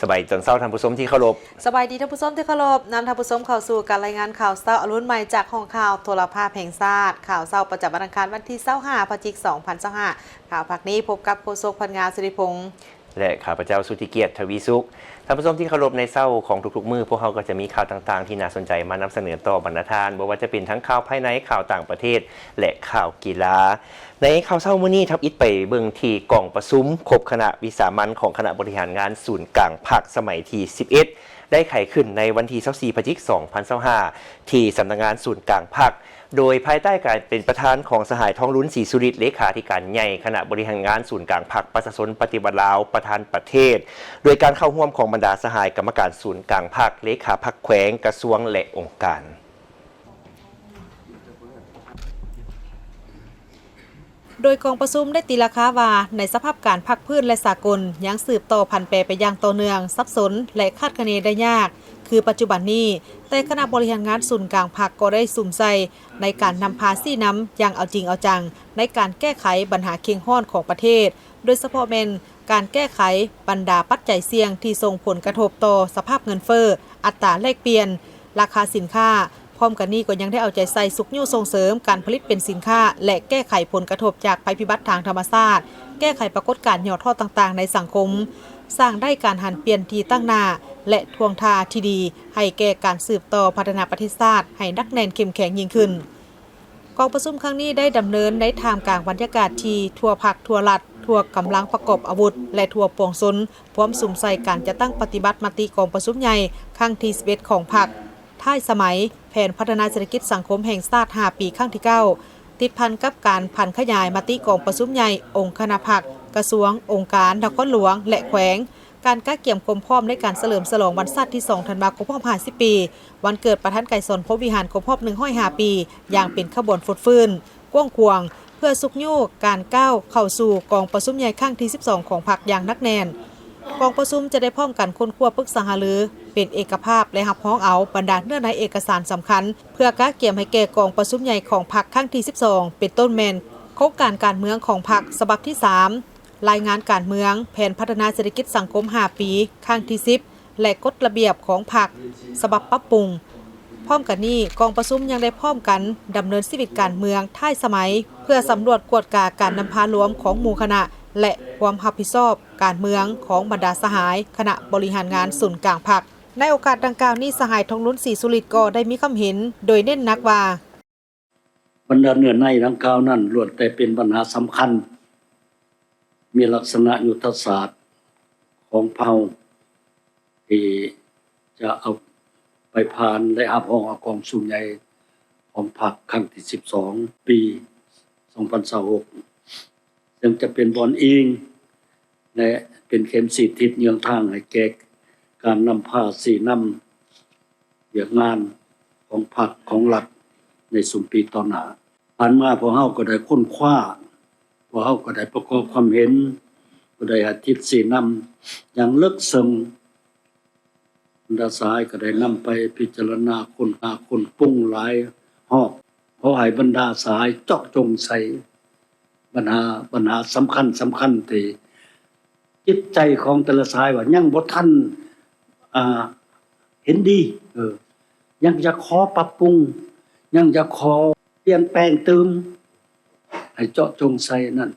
ສະບາຍດີຕອນເຊົ້າ ທ່ານຜູ້ຊົມທີ່ເຄົາລົບ. ສະບາຍດີທ່ານຜູ້ຊົມທີ່ເຄົາລົບ. ນຳທ່ານຜູ້ຊົມເຂົ້າສູ່ການລາຍງານຂ່າວເຊົ້າອະລຸນໃໝ່ຈາກຫ້ອງຂ່າວໂທລະພາບແຫ່ງຊາດ. ຂ່າວເຊົ້າປະຈຳວັນອັງຄານ ວັນທີຊາວຫ້າ ພະຈິກ ສອງພັນຊາວຫ້າ. ຂ່າວພາກນີ້ພົບກັບໂຄສົກ ພັນງາ ສຸລິພົງ ແລະ ຂ້າພະເຈົ້າ ສຸທິກຽດ ທະວີສຸກ. ທ່ານຜູ້ຊົມທີ່ເຄົາລົບ, ໃນເຊົ້າຂອງທຸກໆມື້ ພວກເຮົາກໍຈະມີຂ່າວຕ່າງໆທີ່ໜ້າສົນໃຈມານຳສະເໜີຕໍ່ບັນດາທ່ານ, ບໍ່ວ່າຈະເປັນທັງຂ່າວພາຍໃນ, ຂ່າວຕ່າງປະເທດ ແລະ ຂ່າວກິລາ. ໃນຂ່າວເຊົ້າມື້ນີ້ ທຳອິດໄປເບິ່ງທີ່ກອງປະຊຸມຄົບຄະນະວິສາມັນຂອງຄະນະບໍລິຫານງານສູນກາງພັກສະໄໝທີສິບເອັດ ໄດ້ໄຂຂຶ້ນໃນວັນທີຊາວສີ່ ພະຈິກ ສອງພັນຊາວຫ້າ ທີ່ສຳນັກງານສູນກາງພັກ ໂດຍພາຍໃຕ້ການເປັນປະທານຂອງສະຫາຍ ທອງລຸນ ສີສຸລິດ ເລຂາທິການໃຫຍ່ຄະນະບໍລິຫານງານສູນກາງພັກປະຊາຊົນປະຕິວັດລາວ ປະທານປະເທດ, ໂດຍການເຂົ້າຮ່ວມຂອງບັນດາສະຫາຍກຳມະການສູນກາງພັກ, ເລຂາພັກແຂວງ, ກະຊວງ ແລະ ອົງການ. ໂດຍກອງປະຊຸມໄດ້ຕີລາຄາວ່າ ໃນສະພາບການພາກພື້ນ ແລະ ສາກົນ ຍັງສືບຕໍ່ຜັນແປໄປຢ່າງຕໍ່ເນື່ອງ, ສັບສົນ ແລະ ຄາດຄະເນໄດ້ຍາກ ຄືປັດຈຸບັນນີ້, ແຕ່ຄະນະບໍລິຫານງານສູນກາງພັກກໍໄດ້ສຸມໃສ່ໃນການນຳພາຊີ້ນຳຢ່າງເອົາຈິງເອົາຈັງ ໃນການແກ້ໄຂບັນຫາເຄັ່ງຮ້ອນຂອງປະເທດ, ໂດຍສະເພາະແມ່ນການແກ້ໄຂບັນດາປັດໄຈສ່ຽງທີ່ສົ່ງຜົນກະທົບຕໍ່ສະພາບເງິນເຟີ້, ອັດຕາແລກປ່ຽນ, ລາຄາສິນຄ້າ. ພ້ອມກັນນີ້ກໍຍັງໄດ້ເອົາໃຈໃສ່ຊຸກຍູ້ສົ່ງເສີມການຜະລິດເປັນສິນຄ້າ ແລະ ແກ້ໄຂຜົນກະທົບຈາກໄພພິບັດທາງທຳມະຊາດ, ແກ້ໄຂປາກົດການຫຍໍ້ທໍ້ຕ່າງໆໃນສັງຄົມ, ສ້າງໄດ້ການຫັນປ່ຽນທີ່ຕັ້ງໜ້າ ແລະ ທ່ວງທ່າທີ່ດີ ໃຫ້ແກ່ການສືບຕໍ່ພັດທະນາປະເທດຊາດໃຫ້ໜັກແໜ້ນເຂັ້ມແຂງຍິ່ງຂຶ້ນ. ກອງປະຊຸມຄັ້ງນີ້ໄດ້ດຳເນີນໃນທ່າມກາງບັນຍາກາດທີ່ທົ່ວພັກ, ທົ່ວລັດ, ທົ່ວກຳລັງປະກອບອາວຸດ ແລະ ທົ່ວປວງຊົນ ພວມສຸມໃສ່ການຈັດຕັ້ງປະຕິບັດມະຕິກອງປະຊຸມໃຫຍ່ຄັ້ງທີສິບເອັດຂອງພັກ, ທ້າຍສະໄໝ, ແຜນພັດທະນາເສດຖະກິດສັງຄົມແຫ່ງຊາດຫ້າປີຄັ້ງທີເກົ້າ, ຕິດພັນກັບການຜັນຂະຫຍາຍມະຕິກອງປະຊຸມໃຫຍ່ອົງຄະນະພັກ, ກະຊວງ, ອົງການ, ນະຄອນຫຼວງ ແລະ ແຂວງ, ການກະກຽມຄວາມພ້ອມໃນການສະເຫຼີມສະຫຼອງວັນຊາດທີສອງ ທັນວາຄົມຮອບຫ້າສິບປີ, ວັນເກີດປະທານໄກສອນ ພົມວິຫານ ຄົບຮອບໜຶ່ງຮ້ອຍຫ້າປີ ຢ່າງເປັນຂະບວນຟົດຟື້ນ, ກວ້າງຂວາງ, ເພື່ອຊຸກຍູ້ການກ້າວເຂົ້າສູ່ກອງປະຊຸມໃຫຍ່ຄັ້ງທີສິບສອງຂອງພັກຢ່າງໜັກແໜ້ນ. ກອງປະຊຸມຈະໄດ້ພ້ອມກັນຄົ້ນຄວ້າປຶກສາຫາລືເປັນເອກະພາບ ແລະ ຮັບຮອງເອົາບັນດາເນື້ອໃນເອກະສານສຳຄັນ ເພື່ອກະກຽມໃຫ້ແກ່ກອງປະຊຸມໃຫຍ່ຂອງພັກຄັ້ງທີສິບສອງ ເປັນຕົ້ນແມ່ນໂຄງການການເມືອງຂອງພັກສະບັບທີສາມ, ລາຍງານການເມືອງ, ແຜນພັດທະນາເສດຖະກິດສັງຄົມຫ້າປີຄັ້ງທີສິບ ແລະ ກົດລະບຽບຂອງພັກສະບັບປັບປຸງ. ພ້ອມກັນນີ້, ກອງປະຊຸມຍັງໄດ້ພ້ອມກັນດຳເນີນຊີວິດການເມືອງທ້າຍສະໄໝ ເພື່ອສຳຫຼວດກວດກາການນຳພາລວມຂອງໝູ່ຄະນະ ແລະ ຄວາມຮັບຜິດຊອບການເມືອງຂອງບັນດາສະຫາຍຄະນະບໍລິຫານງານສູນກາງພັກ. ໃນໂອກາດດັ່ງກ່າວນີ້, ສະຫາຍ ທອງລຸນ ສີສຸລິດ ກໍໄດ້ມີຄວາມເຫັນໂດຍເນັ້ນໜັກວ່າ, ບັນດາເນື້ອໃນດັ່ງກ່າວນັ້ນ ລ້ວນແຕ່ເປັນບັນຫາສຳຄັນ, ມີລັກສະນະຍຸດທະສາດຂອງພວກເຮົາທີ່ຈະເອົາໄປຜ່ານ ແລະ ຮັບຮອງເອົາກອງປະຊຸມໃຫຍ່ຂອງພັກຄັ້ງທີສິບສອງ ປີສອງພັນຊາວຫົກ ເຊິ່ງຈະເປັນບ່ອນອີງ ແລະ ເປັນເຂັມຊີ້ທິດເຍືອງທາງໃຫ້ແກ່ການນຳພາຊີ້ນຳ ວຽກງານຂອງພັກຂອງລັດໃນຊຸມປີຕໍ່ໜ້າ. ຜ່ານມາພວກເຮົາກໍໄດ້ຄົ້ນຄວ້າ, ພວກເຮົາກໍໄດ້ປະກອບຄວາມເຫັນ, ກໍໄດ້ໃຫ້ທິດຊີ້ນຳຢ່າງເລິກເຊິ່ງ. ບັນດາສະຫາຍກໍໄດ້ນຳໄປພິຈາລະນາ, ຄົ້ນຫາ, ຄົ້ນປຸງຫຼາຍຮອບ. ຂໍໃຫ້ບັນດາສະຫາຍເຈາະຈົງໃສ່ບັນຫາ, ບັນຫາສຳຄັນ, ສຳຄັນທີ່ຈິດໃຈຂອງແຕ່ລະສະຫາຍວ່າຍັງບໍ່ທັນ ອ່າ ເຫັນດີ, ເອີ ຍັງຢາກຂໍປັບປຸງ, ຍັງຢາກຂໍປ່ຽນແປງຕື່ມ, ໃຫ້ເຈາະຈົງໃສ່ນັ້ນ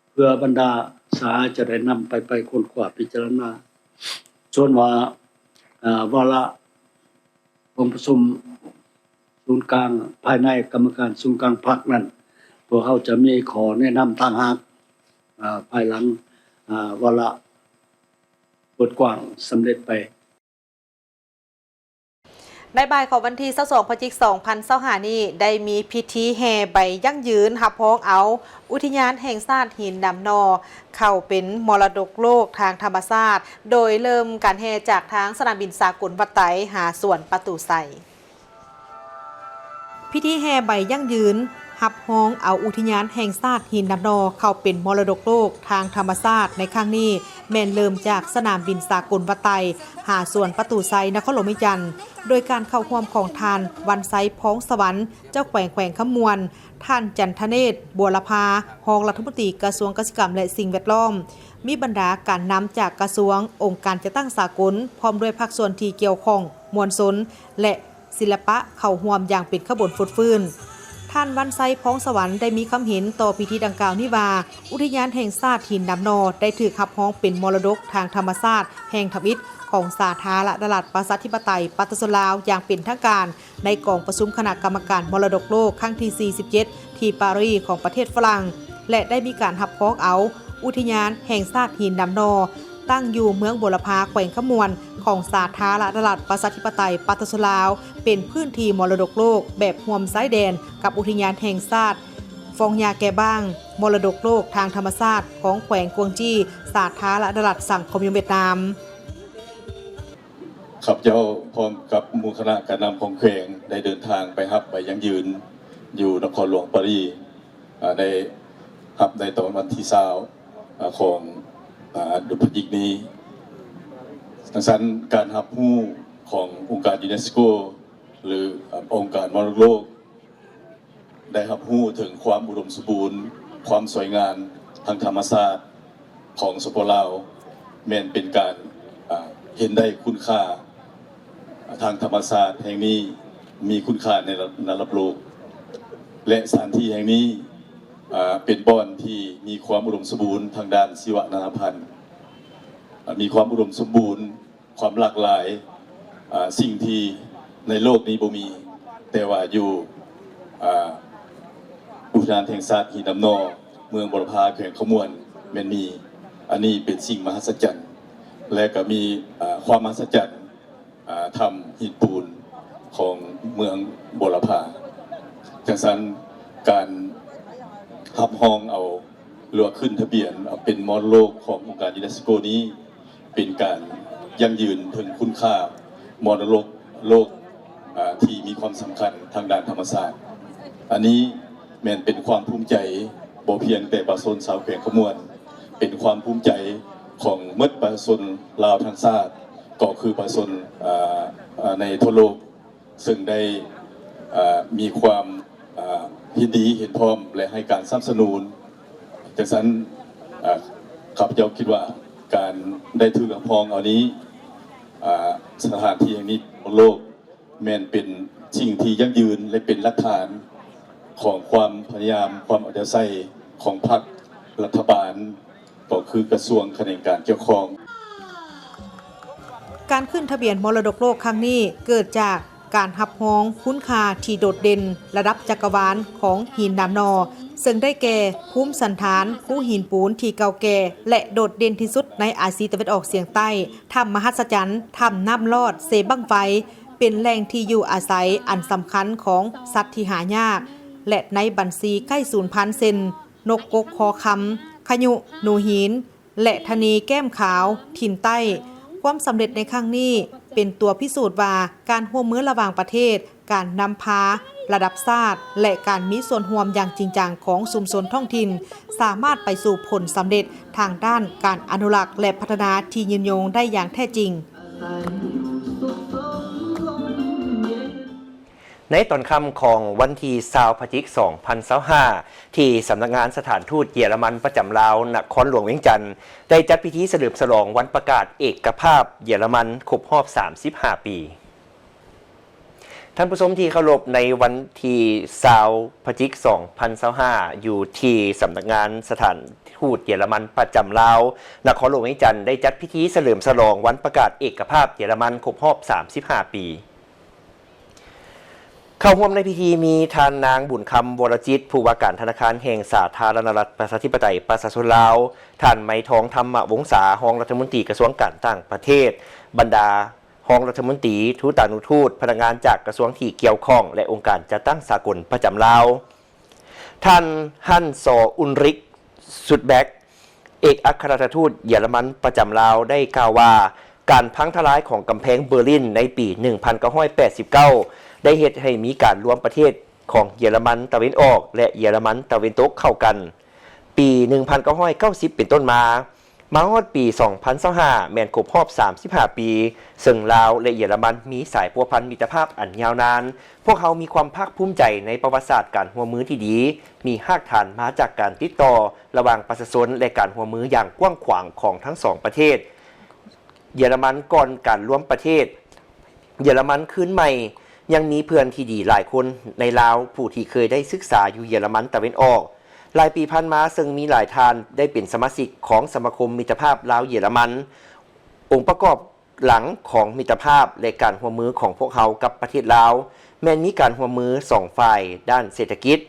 ເພື່ອບັນດາສະຫາຍຈະໄດ້ນຳໄປ, ໄປຄົ້ນຄວ້າພິຈາລະນາ. ສ່ວນວ່າ ອ່າ ວາລະກອງປະຊຸມສູນກາງພາຍໃນກຳມະການສູນກາງພັກນັ້ນ, ພວກເຮົາຈະມີຂໍ້ແນະນຳຕ່າງຫາກ ອ່າ ພາຍຫຼັງ ອ່າ ວາລະເປີດກວ້າງສຳເລັດໄປ. ໃນບ່າຍຂອງວັນທີຊາວສອງ ພະຈິກ ສອງພັນຊາວຫ້ານີ້ ໄດ້ມີພິທີແຫ່ໃບຢັ້ງຢືນຮັບຮອງເອົາອຸທິຍານແຫ່ງຊາດຫີນດຳໜໍ່ ເຂົ້າເປັນມໍລະດົກໂລກທາງທຳມະຊາດ, ໂດຍເລີ່ມການແຫ່ຈາກທາງສະໜາມບິນສາກົນວັດໄຕ ຫາສວນປະຕູໄຊ. ພິທີແຫ່ໃບຢັ້ງຢືນຮັບຮອງເອົາອຸທິຍານແຫ່ງຊາດຫີນດຳໜໍ່ເຂົ້າເປັນມໍລະດົກໂລກທາງທຳມະຊາດໃນຄັ້ງນີ້ ແມ່ນເລີ່ມຈາກສະໜາມບິນສາກົນວັດໄຕ ຫາສວນປະຕູໄຊ ນະຄອນຫຼວງວຽງຈັນ, ໂດຍການເຂົ້າຮ່ວມຂອງທ່ານ ວັນໄຊ ພອງສະຫວັນ ເຈົ້າແຂວງແຂວງຄຳມ່ວນ, ທ່ານ ຈັນທະເນດ ບົວລະພາ ຮອງລັດຖະມົນຕີກະຊວງກະສິກຳ ແລະ ສິ່ງແວດລ້ອມ, ມີບັນດາການນຳຈາກກະຊວງ, ອົງການຈັດຕັ້ງສາກົນ, ພ້ອມດ້ວຍພາກສ່ວນທີ່ກ່ຽວຂ້ອງ, ມວນຊົນ ແລະ ສິລະປະເຂົ້າຮ່ວມຢ່າງເປັນຂະບວນຟົດຟື້ນ. ທ່ານ ວັນໄຊ ພອງສະຫວັນ ໄດ້ມີຄຳເຫັນຕໍ່ພິທີດັ່ງກ່າວນີ້ວ່າ ອຸທິຍານແຫ່ງຊາດຫີນດຳນໍ ໄດ້ຖືກຮັບຮອງເປັນມໍລະດົກທາງທຳມະຊາດແຫ່ງທຳອິດຂອງສາທາລະນະລັດປະຊາທິປະໄຕປະຊາຊົນລາວຢ່າງເປັນທາງການ ໃນກອງປະຊຸມຄະນະກຳມະການມໍລະດົກໂລກຄັ້ງທີສີ່ສິບເຈັດ ທີ່ປາຣີຂອງປະເທດຝຣັ່ງ ແລະ ໄດ້ມີການຮັບຮອງເອົາອຸທິຍານແຫ່ງຊາດຫີນດຳນໍ ຕັ້ງຢູ່ເມືອງບົວລະພາ ແຂວງຄຳມ່ວນ ຂອງສາທາລະນະລັດປະຊາທິປະໄຕປະຊາຊົນລາວ ເປັນພື້ນທີ່ມໍລະດົກໂລກແບບຮ່ວມຊາຍແດນກັບອຸທິຍານແຫ່ງຊາດຟອງຢາແກບ້າງ, ມໍລະດົກໂລກທາງທຳມະຊາດຂອງແຂວງກວາງຈີ, ສາທາລະນະລັດສັງຄົມນິຍົມຫວຽດນາມ. ຂ້າພະເຈົ້າພ້ອມກັບໝູ່ຄະນະການນຳຂອງແຂວງ ໄດ້ເດີນທາງໄປຮັບໃບຢັ້ງຢືນຢູ່ນະຄອນຫຼວງປາຣີ ອາ ໄດ້ຮັບໃນຕອນວັນທີຊາວ ອາ ຂອງ ອາ ເດືອນພະຈິກນີ້. ຈັ່ງຊັ້ນ ການຮັບຮູ້ຂອງອົງການຢູເນສໂກ ຫຼື ອາ ອົງການມໍລະດົກໂລກ ໄດ້ຮັບຮູ້ເຖິງຄວາມອຸດົມສົມບູນ, ຄວາມສວຍງາມທາງທຳມະຊາດຂອງ ສປປ ລາວ ແມ່ນເປັນການ ອາ ເຫັນໄດ້ຄຸນຄ່າ ທາງທຳມະຊາດແຫ່ງນີ້ມີຄຸນຄ່າໃນລະດັບໂລກ ແລະ ສະຖານທີ່ແຫ່ງນີ້ ອາ ເປັນບ່ອນທີ່ມີຄວາມອຸດົມສົມບູນທາງດ້ານຊີວະນານາພັນ, ອາ ມີຄວາມອຸດົມສົມບູນ, ຄວາມຫຼາກຫຼາຍ, ອາ ສິ່ງທີ່ໃນໂລກນີ້ບໍ່ມີ, ແຕ່ວ່າຢູ່ ອາ ອຸທິຍານແຫ່ງຊາດຫີນດຳນໍ ເມືອງບົວລະພາ ແຂວງຄຳມ່ວນ ແມ່ນມີ. ອັນນີ້ເປັນສິ່ງມະຫັດສະຈັນ ແລະ ກໍມີ ອາ ຄວາມມະຫັດສະຈັນ ອາ ຖ້ຳຫີນປູນຂອງເມືອງບົວລະພາ. ຈັ່ງຊັ້ນ ການຮັບຮອງເອົາ ຫຼືວ່າຂຶ້ນທະບຽນເອົາເປັນມໍລະດົກຂອງອົງການຢູເນສໂກນີ້ ເປັນການຢັ້ງຢືນເຖິງຄຸນຄ່າມໍລະດົກໂລກ ອາ ທີ່ມີຄວາມສຳຄັນທາງດ້ານທຳມະຊາດ. ອັນນີ້ແມ່ນເປັນຄວາມພູມໃຈ ບໍ່ພຽງແຕ່ປະຊາຊົນຊາວແຂວງຄຳມ່ວນ, ເປັນຄວາມພູມໃຈຂອງໝົດປະຊາຊົນລາວທັງຊາດ, ກໍຄືປະຊາຊົນ ອາ ໃນທົ່ວໂລກ ເຊິ່ງໄດ້ ອາ ມີຄວາມ ອາ ເຫັນດີເຫັນພ້ອມ ແລະ ໃຫ້ການສະໜັບສະໜູນ. ຈັ່ງຊັ້ນ ອາ ຂ້າພະເຈົ້າຄິດວ່າ ການໄດ້ຖືກຮັບຮອງເອົານີ້ ອາ ສະຖານທີ່ແຫ່ງນີ້ຂອງໂລກ ແມ່ນເປັນສິ່ງທີ່ຢັ້ງຢືນ ແລະ ເປັນຫຼັກຖານຂອງຄວາມພະຍາຍາມ, ຄວາມເອົາໃຈໃສ່ຂອງພັກ, ລັດຖະບານ, ກໍຄືກະຊວງຂະແໜງການກ່ຽວຂ້ອງ. ການຂຶ້ນທະບຽນມໍລະດົກໂລກຄັ້ງນີ້ ເກີດຈາກການຮັບຮອງຄຸນຄ່າທີ່ໂດດເດັ່ນລະດັບຈັກກະວານຂອງຫີນດຳນໍ ເຊິ່ງໄດ້ແກ່ ພູມສັນຖານພູຫີນປູນທີ່ເກົ່າແກ່ ແລະ ໂດດເດັ່ນທີ່ສຸດໃນອາຊີຕາເວັນອອກສຽງໃຕ້, ຖ້ຳມະຫັດສະຈັນ, ຖ້ຳນ້ຳລອດເຊບັ້ງໄຟ, ເປັນແຫຼ່ງທີ່ຢູ່ອາໄສອັນສຳຄັນຂອງສັດທີ່ຫາຍາກ ແລະ ໃນບັນຊີໃກ້ສູນພັນ ເຊັ່ນ ນົກກົກຄໍຄຳ, ຂະຍຸ, ໜູຫີນ ແລະ ທະນີແກ້ມຂາວ, ຖິ່ນໃຕ້. ຄວາມສຳເລັດໃນຄັ້ງນີ້ ເປັນຕົວພິສູດວ່າ ການຮ່ວມມືລະຫວ່າງປະເທດ, ການນຳພາລະດັບຊາດ ແລະ ການມີສ່ວນຮ່ວມຢ່າງຈິງຈັງຂອງຊຸມຊົນທ້ອງຖິ່ນ ສາມາດໄປສູ່ຜົນສຳເລັດທາງດ້ານການອະນຸລັກ ແລະ ພັດທະນາທີ່ຍືນຍົງໄດ້ຢ່າງແທ້ຈິງ. ໃນຕອນຄ່ຳຂອງວັນທີຊາວ ພະຈິກ ສອງພັນຊາວຫ້າ ທີ່ສຳນັກງານສະຖານທູດເຢຍລະມັນປະຈຳລາວ ນະຄອນຫຼວງວຽງຈັນ ໄດ້ຈັດພິທີສະເຫຼີມສະຫຼອງວັນປະກາດເອກະພາບເຢຍລະມັນຄົບຮອບສາມສິບຫ້າປີ. ທ່ານຜູ້ຊົມທີ່ເຄົາລົບ, ໃນວັນທີຊາວ ພະຈິກ ສອງພັນຊາວຫ້າ ຢູ່ທີ່ສຳນັກງານສະຖານທູດເຢຍລະມັນປະຈຳລາວ ນະຄອນຫຼວງວຽງຈັນ ໄດ້ຈັດພິທີສະເຫຼີມສະຫຼອງວັນປະກາດເອກະພາບເຢຍລະມັນຄົບຮອບສາມສິບຫ້າປີ. ເຂົ້າຮ່ວມໃນພິທີມີທ່ານນາງ ບຸນຄຳ ວໍລະຈິດ ຜູ້ວ່າການທະນາຄານແຫ່ງສາທາລະນະລັດ ປະຊາທິປະໄຕ ປະຊາຊົນລາວ, ທ່ານ ໄມທອງ ທຳມະວົງສາ ຮອງລັດຖະມົນຕີກະຊວງການຕ່າງປະເທດ, ບັນດາຮອງລັດຖະມົນຕີ, ທູຕານຸທູດ, ພະນັກງານຈາກກະຊວງທີ່ກ່ຽວຂ້ອງ ແລະ ອົງການຈັດຕັ້ງສາກົນປະຈຳລາວ. ທ່ານ ຮັນ ຊໍ ອຸນຣິກ ຊຸດແບັກ ເອກອັກຄະລັດຖະທູດເຢຍລະມັນປະຈຳລາວ ໄດ້ກ່າວວ່າ ການພັງທະລາຍຂອງກຳແພງເບີລິນໃນປີໜຶ່ງພັນເກົ້າຮ້ອຍແປດສິບເກົ້າ ໄດ້ເຮັດໃຫ້ມີການລວມປະເທດຂອງເຢຍລະມັນຕາເວັນອອກ ແລະ ເຢຍລະມັນຕາເວັນຕົກເຂົ້າກັນ. ປີໜຶ່ງພັນເກົ້າຮ້ອຍເກົ້າສິບເປັນຕົ້ນມາ, ມາຮອດປີສອງພັນຊາວຫ້າ ແມ່ນຄົບຮອບສາມສິບຫ້າປີ ເຊິ່ງລາວ ແລະ ເຢຍລະມັນມີສາຍພົວພັນມິດຕະພາບອັນຍາວນານ. ພວກເຮົາມີຄວາມພາກພູມໃຈໃນປະຫວັດສາດການຮ່ວມມືທີ່ດີ, ມີຮາກຖານມາຈາກການຕິດຕໍ່ລະຫວ່າງປະຊາຊົນ ແລະ ການຮ່ວມມືຢ່າງກວ້າງຂວາງຂອງທັງສອງປະເທດ. ເຢຍລະມັນກ່ອນການລວມປະເທດ ເຢຍລະມັນຄືນໃໝ່ ຍັງມີເພື່ອນທີ່ດີຫຼາຍຄົນໃນລາວ ຜູ້ທີ່ເຄີຍໄດ້ສຶກສາຢູ່ເຢຍລະມັນຕາເວັນອອກ. ຫຼາຍປີຜ່ານມາ ເຊິ່ງມີຫຼາຍທ່ານໄດ້ເປັນສະມາຊິກຂອງສະມາຄົມມິດຕະພາບລາວເຢຍລະມັນ. ອົງປະກອບຫຼັງຂອງມິດຕະພາບ ແລະ ການຮ່ວມມືຂອງພວກເຮົາກັບປະເທດລາວ ແມ່ນມີການຮ່ວມມືສອງຝ່າຍດ້ານເສດຖະກິດ.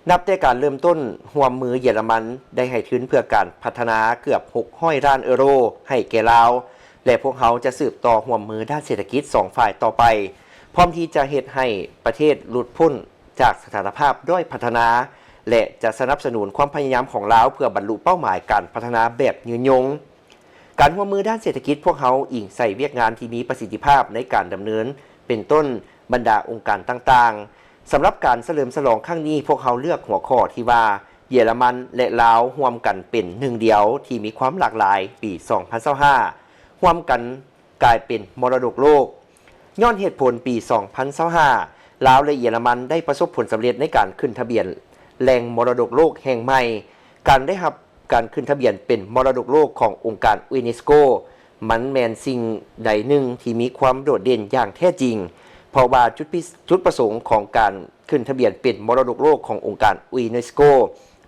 ນັບແຕ່ການເລີ່ມຕົ້ນຮ່ວມມື ເຢຍລະມັນໄດ້ໃຫ້ທຶນເພື່ອການພັດທະນາເກືອບຫົກຮ້ອຍລ້ານເອີໂຣໃຫ້ແກ່ລາວ ແລະ ພວກເຮົາຈະສືບຕໍ່ຮ່ວມມືດ້ານເສດຖະກິດສອງຝ່າຍຕໍ່ໄປ, ພ້ອມທີ່ຈະເຮັດໃຫ້ປະເທດຫຼຸດພົ້ນຈາກສະຖານະພາບດ້ອຍພັດທະນາ ແລະ ຈະສະໜັບສະໜູນຄວາມພະຍາຍາມຂອງລາວເພື່ອບັນລຸເປົ້າໝາຍການພັດທະນາແບບຍືນຍົງ. ການຮ່ວມມືດ້ານເສດຖະກິດພວກເຮົາອີງໃສ່ວຽກງານທີ່ມີປະສິດທິພາບໃນການດຳເນີນ ເປັນຕົ້ນບັນດາອົງການຕ່າງໆ. ສຳລັບການສະເຫຼີມສະຫຼອງຄັ້ງນີ້ ພວກເຮົາເລືອກຫົວຂໍ້ທີ່ວ່າ ເຢຍລະມັນ ແລະ ລາວຮ່ວມກັນເປັນໜຶ່ງດຽວທີ່ມີຄວາມຫຼາກຫຼາຍ ປີສອງພັນຊາວຫ້າ ຮ່ວມກັນກາຍເປັນມໍລະດົກໂລກ. ຍ້ອນເຫດຜົນປີສອງພັນຊາວຫ້າ ລາວ ແລະ ເຢຍລະມັນໄດ້ປະສົບຜົນສຳເລັດໃນການຂຶ້ນທະບຽນແຫຼ່ງມໍລະດົກໂລກແຫ່ງໃໝ່. ການໄດ້ຮັບ ການຂຶ້ນທະບຽນເປັນມໍລະດົກໂລກຂອງອົງການຢູເນສໂກ ມັນແມ່ນສິ່ງໃດໜຶ່ງທີ່ມີຄວາມໂດດເດັ່ນຢ່າງແທ້ຈິງ, ເພາະວ່າຈຸດ ຈຸດປະສົງຂອງການຂຶ້ນທະບຽນເປັນມໍລະດົກໂລກຂອງອົງການຢູເນສໂກ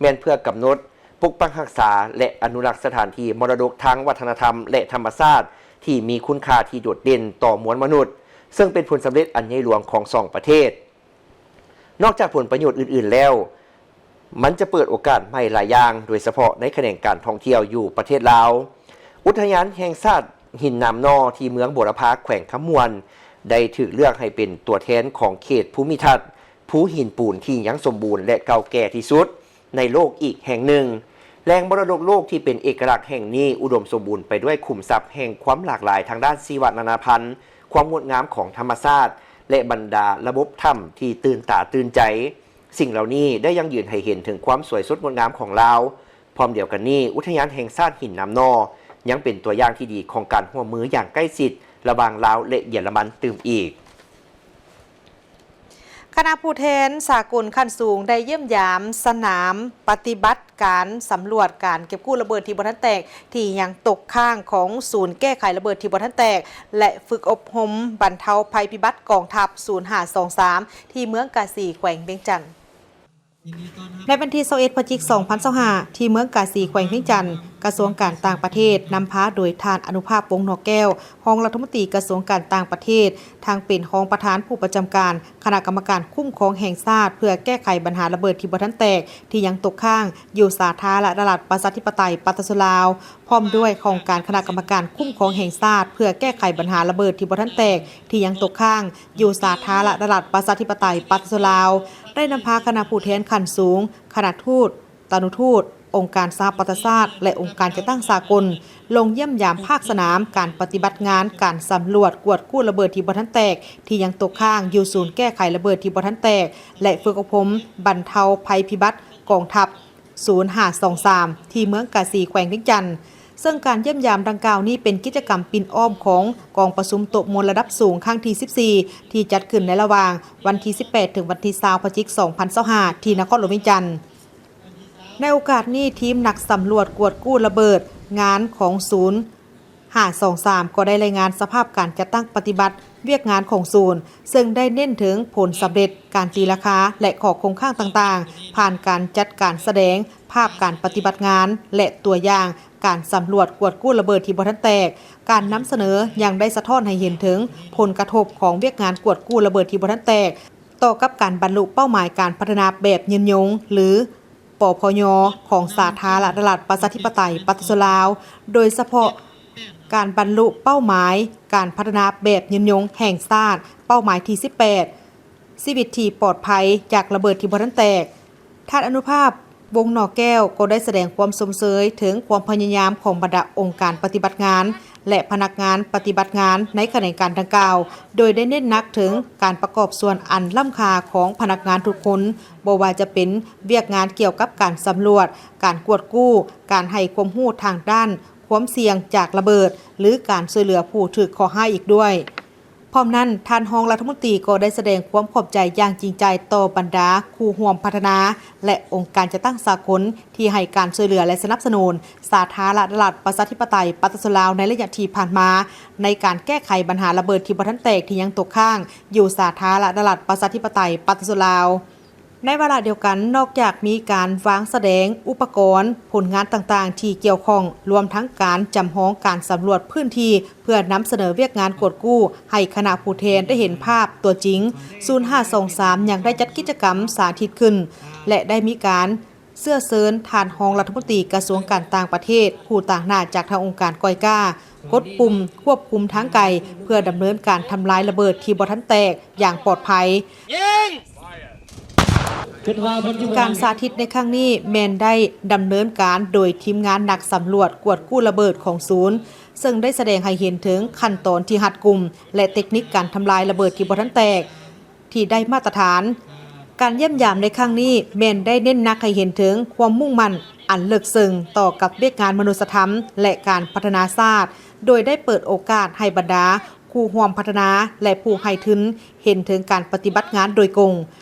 ແມ່ນເພື່ອກຳນົດ, ປົກປັກຮັກສາ ແລະ ອະນຸລັກສະຖານທີ່ມໍລະດົກທາງວັດທະນະທຳ ແລະ ທຳມະຊາດທີ່ມີຄຸນຄ່າທີ່ໂດດເດັ່ນຕໍ່ມວນມະນຸດ, ເຊິ່ງເປັນຜົນສຳເລັດອັນໃຫຍ່ຫຼວງຂອງສອງປະເທດ. ນອກຈາກຜົນປະໂຫຍດອື່ນໆແລ້ວ, ມັນຈະເປີດໂອກາດໃໝ່ຫຼາຍຢ່າງ, ໂດຍສະເພາະໃນຂະແໜງການທ່ອງທ່ຽວຢູ່ປະເທດລາວ. ອຸທະຍານແຫ່ງຊາດຫີນໜາມໜໍ່ ທີ່ເມືອງບົວລະພາ ແຂວງຄຳມ່ວນ ໄດ້ຖືກເລືອກໃຫ້ເປັນຕົວແທນຂອງເຂດພູມິທັດພູຫີນປູນທີ່ຍັງສົມບູນ ແລະ ເກົ່າແກ່ທີ່ສຸດໃນໂລກອີກແຫ່ງໜຶ່ງ. ແຫຼ່ງມໍລະດົກໂລກທີ່ເປັນເອກະລັກແຫ່ງນີ້ ອຸດົມສົມບູນໄປດ້ວຍຂຸມຊັບແຫ່ງຄວາມຫຼາກຫຼາຍທາງດ້ານຊີວະນານາພັນ, ຄວາມງົດງາມຂອງທຳມະຊາດ ແລະ ບັນດາລະບົບຖ້ຳທີ່ຕື່ນຕາຕື່ນໃຈ. ສິ່ງເຫຼົ່ານີ້ໄດ້ຢັ້ງຢືນໃຫ້ເຫັນເຖິງຄວາມສວຍສົດງົດງາມຂອງລາວ. ພ້ອມດຽວກັນນີ້, ອຸທະຍານແຫ່ງຊາດຫີນໜາມໜໍ່ ຍັງເປັນຕົວຢ່າງທີ່ດີຂອງການຮ່ວມມືຢ່າງໃກ້ຊິດລະຫວ່າງລາວ ແລະ ເຢຍລະມັນຕື່ມອີກ. ຄະນະຜູ້ແທນສາກົນຂັ້ນສູງໄດ້ຢ້ຽມຢາມສະໜາມປະຕິບັດການສຳຫຼວດການເກັບກູ້ລະເບີດທີ່ບໍ່ທັນແຕກ ທີ່ຍັງຕົກຄ້າງຂອງສູນແກ້ໄຂລະເບີດທີ່ບໍ່ທັນແຕກ ແລະ ຝຶກອົບຮົມບັນເທົາໄພພິບັດກອງທັບ ສູນຫ້າສອງສາມ ທີ່ເມືອງກາສີ ແຂວງວຽງຈັນ. ໃນວັນທີຊາວເອັດ ພະຈິກ ສອງພັນຊາວຫ້າ ທີ່ເມືອງກາສີ ແຂວງວຽງຈັນ, ກະຊວງການຕ່າງປະເທດ ນຳພາໂດຍທ່ານ ອະນຸພາບ ວົງໜໍ່ແກ້ວ, ຮອງລັດຖະມົນຕີກະຊວງການຕ່າງປະເທດ, ທັງເປັນຮອງປະທານຜູ້ປະຈຳການຄະນະກຳມະການຄຸ້ມຄອງແຫ່ງຊາດ ເພື່ອແກ້ໄຂບັນຫາລະເບີດທີ່ບໍ່ທັນແຕກ ທີ່ຍັງຕົກຄ້າງຢູ່ສາທາລະນະລັດ ປະຊາທິປະໄຕ ປະຊາຊົນລາວ, ພ້ອມດ້ວຍຫ້ອງການຄະນະກຳມະການຄຸ້ມຄອງແຫ່ງຊາດ ເພື່ອແກ້ໄຂບັນຫາລະເບີດທີ່ບໍ່ທັນແຕກ ທີ່ຍັງຕົກຄ້າງຢູ່ສາທາລະນະລັດ ປະຊາທິປະໄຕ ປະຊາຊົນລາວ, ໄດ້ນຳພາຄະນະຜູ້ແທນຂັ້ນສູງ, ຄະນະທູດ, ຕານຸທູດ, ອົງການສະຫະປະຊາຊາດ ແລະ ອົງການຈັດຕັ້ງສາກົນ ລົງຢ້ຽມຢາມພາກສະໜາມການປະຕິບັດງານການສຳຫຼວດກວດກູ້ລະເບີດທີ່ບໍ່ທັນແຕກ ທີ່ຍັງຕົກຄ້າງຢູ່ສູນແກ້ໄຂລະເບີດທີ່ບໍ່ທັນແຕກ ແລະ ຝຶກອົບຮົມບັນເທົາໄພພິບັດກອງທັບ ສູນຫ້າສອງສາມ ທີ່ເມືອງກາສີ ແຂວງວຽງຈັນ. ເຊິ່ງການຢ້ຽມຢາມດັ່ງກ່າວນີ້ເປັນກິດຈະກຳປິ່ນອ້ອມຂອງກອງປະຊຸມໂຕະມວນລະດັບສູງຄັ້ງທີສິບສີ່ ທີ່ຈັດຂຶ້ນໃນລະຫວ່າງວັນທີສິບແປດ ເຖິງວັນທີຊາວ ພະຈິກ ສອງພັນຊາວຫ້າ ທີ່ນະຄອນຫຼວງວຽງຈັນ. ໃນໂອກາດນີ້, ທີມນັກສຳຫຼວດກວດກູ້ລະເບີດງານຂອງສູນຫ້າສອງສາມ ກໍໄດ້ລາຍງານສະພາບການຈັດຕັ້ງປະຕິບັດວຽກງານຂອງສູນ, ເຊິ່ງໄດ້ເນັ້ນເຖິງຜົນສຳເລັດ, ການຕີລາຄາ ແລະ ຂໍ້ຄົງຄ້າງຕ່າງໆ, ຜ່ານການຈັດການສະແດງພາບການປະຕິບັດງານ ແລະ ຕົວຢ່າງການສຳຫຼວດກວດກູ້ລະເບີດທີ່ບໍ່ທັນແຕກ. ການນຳສະເໜີຍັງໄດ້ສະທ້ອນໃຫ້ເຫັນເຖິງຜົນກະທົບຂອງວຽກງານກວດກູ້ລະເບີດທີ່ບໍ່ທັນແຕກ ຕໍ່ກັບການບັນລຸເປົ້າໝາຍການພັດທະນາແບບຍືນຍົງ ຫຼື ປພຍ ຂອງສາທາລະນະລັດ ປະຊາທິປະໄຕ ປະຊາຊົນລາວ, ໂດຍສະເພາະການບັນລຸເປົ້າໝາຍການພັດທະນາແບບຍືນຍົງແຫ່ງຊາດ, ເປົ້າໝາຍທີສິບແປດ ຊີວິດທີ່ປອດໄພຈາກລະເບີດທີ່ບໍ່ທັນແຕກ. ທ່ານ ອະນຸພາບ ວົງໜໍ່ແກ້ວ ກໍໄດ້ສະແດງຄວາມຊົມເຊີຍເຖິງຄວາມພະຍາຍາມຂອງບັນດາອົງການປະຕິບັດງານ ແລະ ພະນັກງານປະຕິບັດງານໃນຂະແໜງການດັ່ງກ່າວ, ໂດຍໄດ້ເນັ້ນໜັກເຖິງການປະກອບສ່ວນອັນລ້ຳຄ່າຂອງພະນັກງານທຸກຄົນ, ບໍ່ວ່າຈະເປັນວຽກງານກ່ຽວກັບການສຳຫຼວດ, ການກວດກູ້, ການໃຫ້ຄວາມຮູ້ທາງດ້ານ ຄວາມສ່ຽງຈາກລະເບີດ ຫຼື ການຊ່ວຍເຫຼືອຜູ້ຖືກເຄາະຮ້າຍອີກດ້ວຍ. ພ້ອມນັ້ນ, ທ່ານຮອງລັດຖະມົນຕີກໍໄດ້ສະແດງຄວາມຂອບໃຈຢ່າງຈິງໃຈຕໍ່ບັນດາຄູ່ຮ່ວມພັດທະນາ ແລະ ອົງການຈັດຕັ້ງສາກົນ ທີ່ໃຫ້ການຊ່ວຍເຫຼືອ ແລະ ສະໜັບສະໜູນສາທາລະນະລັດ ປະຊາທິປະໄຕ ປະຊາຊົນລາວ ໃນໄລຍະທີ່ຜ່ານມາ ໃນການແກ້ໄຂບັນຫາລະເບີດທີ່ບໍ່ທັນແຕກທີ່ຍັງຕົກຄ້າງຢູ່ສາທາລະນະລັດ ປະຊາທິປະໄຕ ປະຊາຊົນລາວ. ໃນວາລະດຽວກັນ, ນອກຈາກມີການວາງສະແດງອຸປະກອນ, ຜົນງານຕ່າງໆທີ່ກ່ຽວຂ້ອງ, ລວມທັງການຈຳລອງການສຳຫຼວດພື້ນທີ່ ເພື່ອນຳສະເໜີວຽກງານກວດກູ້ໃຫ້ຄະນະຜູ້ແທນໄດ້ເຫັນພາບຕົວຈິງ, ສູນຫ້າສອງສາມ ຍັງໄດ້ຈັດກິດຈະກຳສາທິດຂຶ້ນ ແລະ ໄດ້ມີການເຊື້ອເຊີນທ່ານຮອງລັດຖະມົນຕີກະຊວງການຕ່າງປະເທດ ຜູ້ຕາງໜ້າຈາກທາງອົງການກອຍກາ ກົດປຸ່ມຄວບຄຸມທາງໄກ ເພື່ອດຳເນີນການທຳລາຍລະເບີດທີ່ບໍ່ທັນແຕກຢ່າງປອດໄພ. ການສາທິດໃນຄັ້ງນີ້ແມ່ນໄດ້ດຳເນີນການໂດຍທີມງານນັກສຳຫຼວດກວດກູ້ລະເບີດຂອງສູນ, ເຊິ່ງໄດ້ສະແດງໃຫ້ເຫັນເຖິງຂັ້ນຕອນທີ່ຮັດກຸມ ແລະ ເຕັກນິກການທຳລາຍລະເບີດທີ່ບໍ່ທັນແຕກ ທີ່ໄດ້ມາດຕະຖານ. ການຢ້ຽມຢາມໃນຄັ້ງນີ້ແມ່ນໄດ້ເນັ້ນໜັກໃຫ້ເຫັນເຖິງຄວາມມຸ່ງໝັ້ນອັນເລິກເຊິ່ງຕໍ່ກັບວຽກງານມະນຸດສະທຳ ແລະ ການພັດທະນາຊາດ, ໂດຍໄດ້ເປີດໂອກາດໃຫ້ບັນດາຄູ່ຮ່ວມພັດທະນາ ແລະ ຜູ້ໃຫ້ທຶນ ເຫັນເຖິງການປະຕິບັດງານໂດຍກົງ.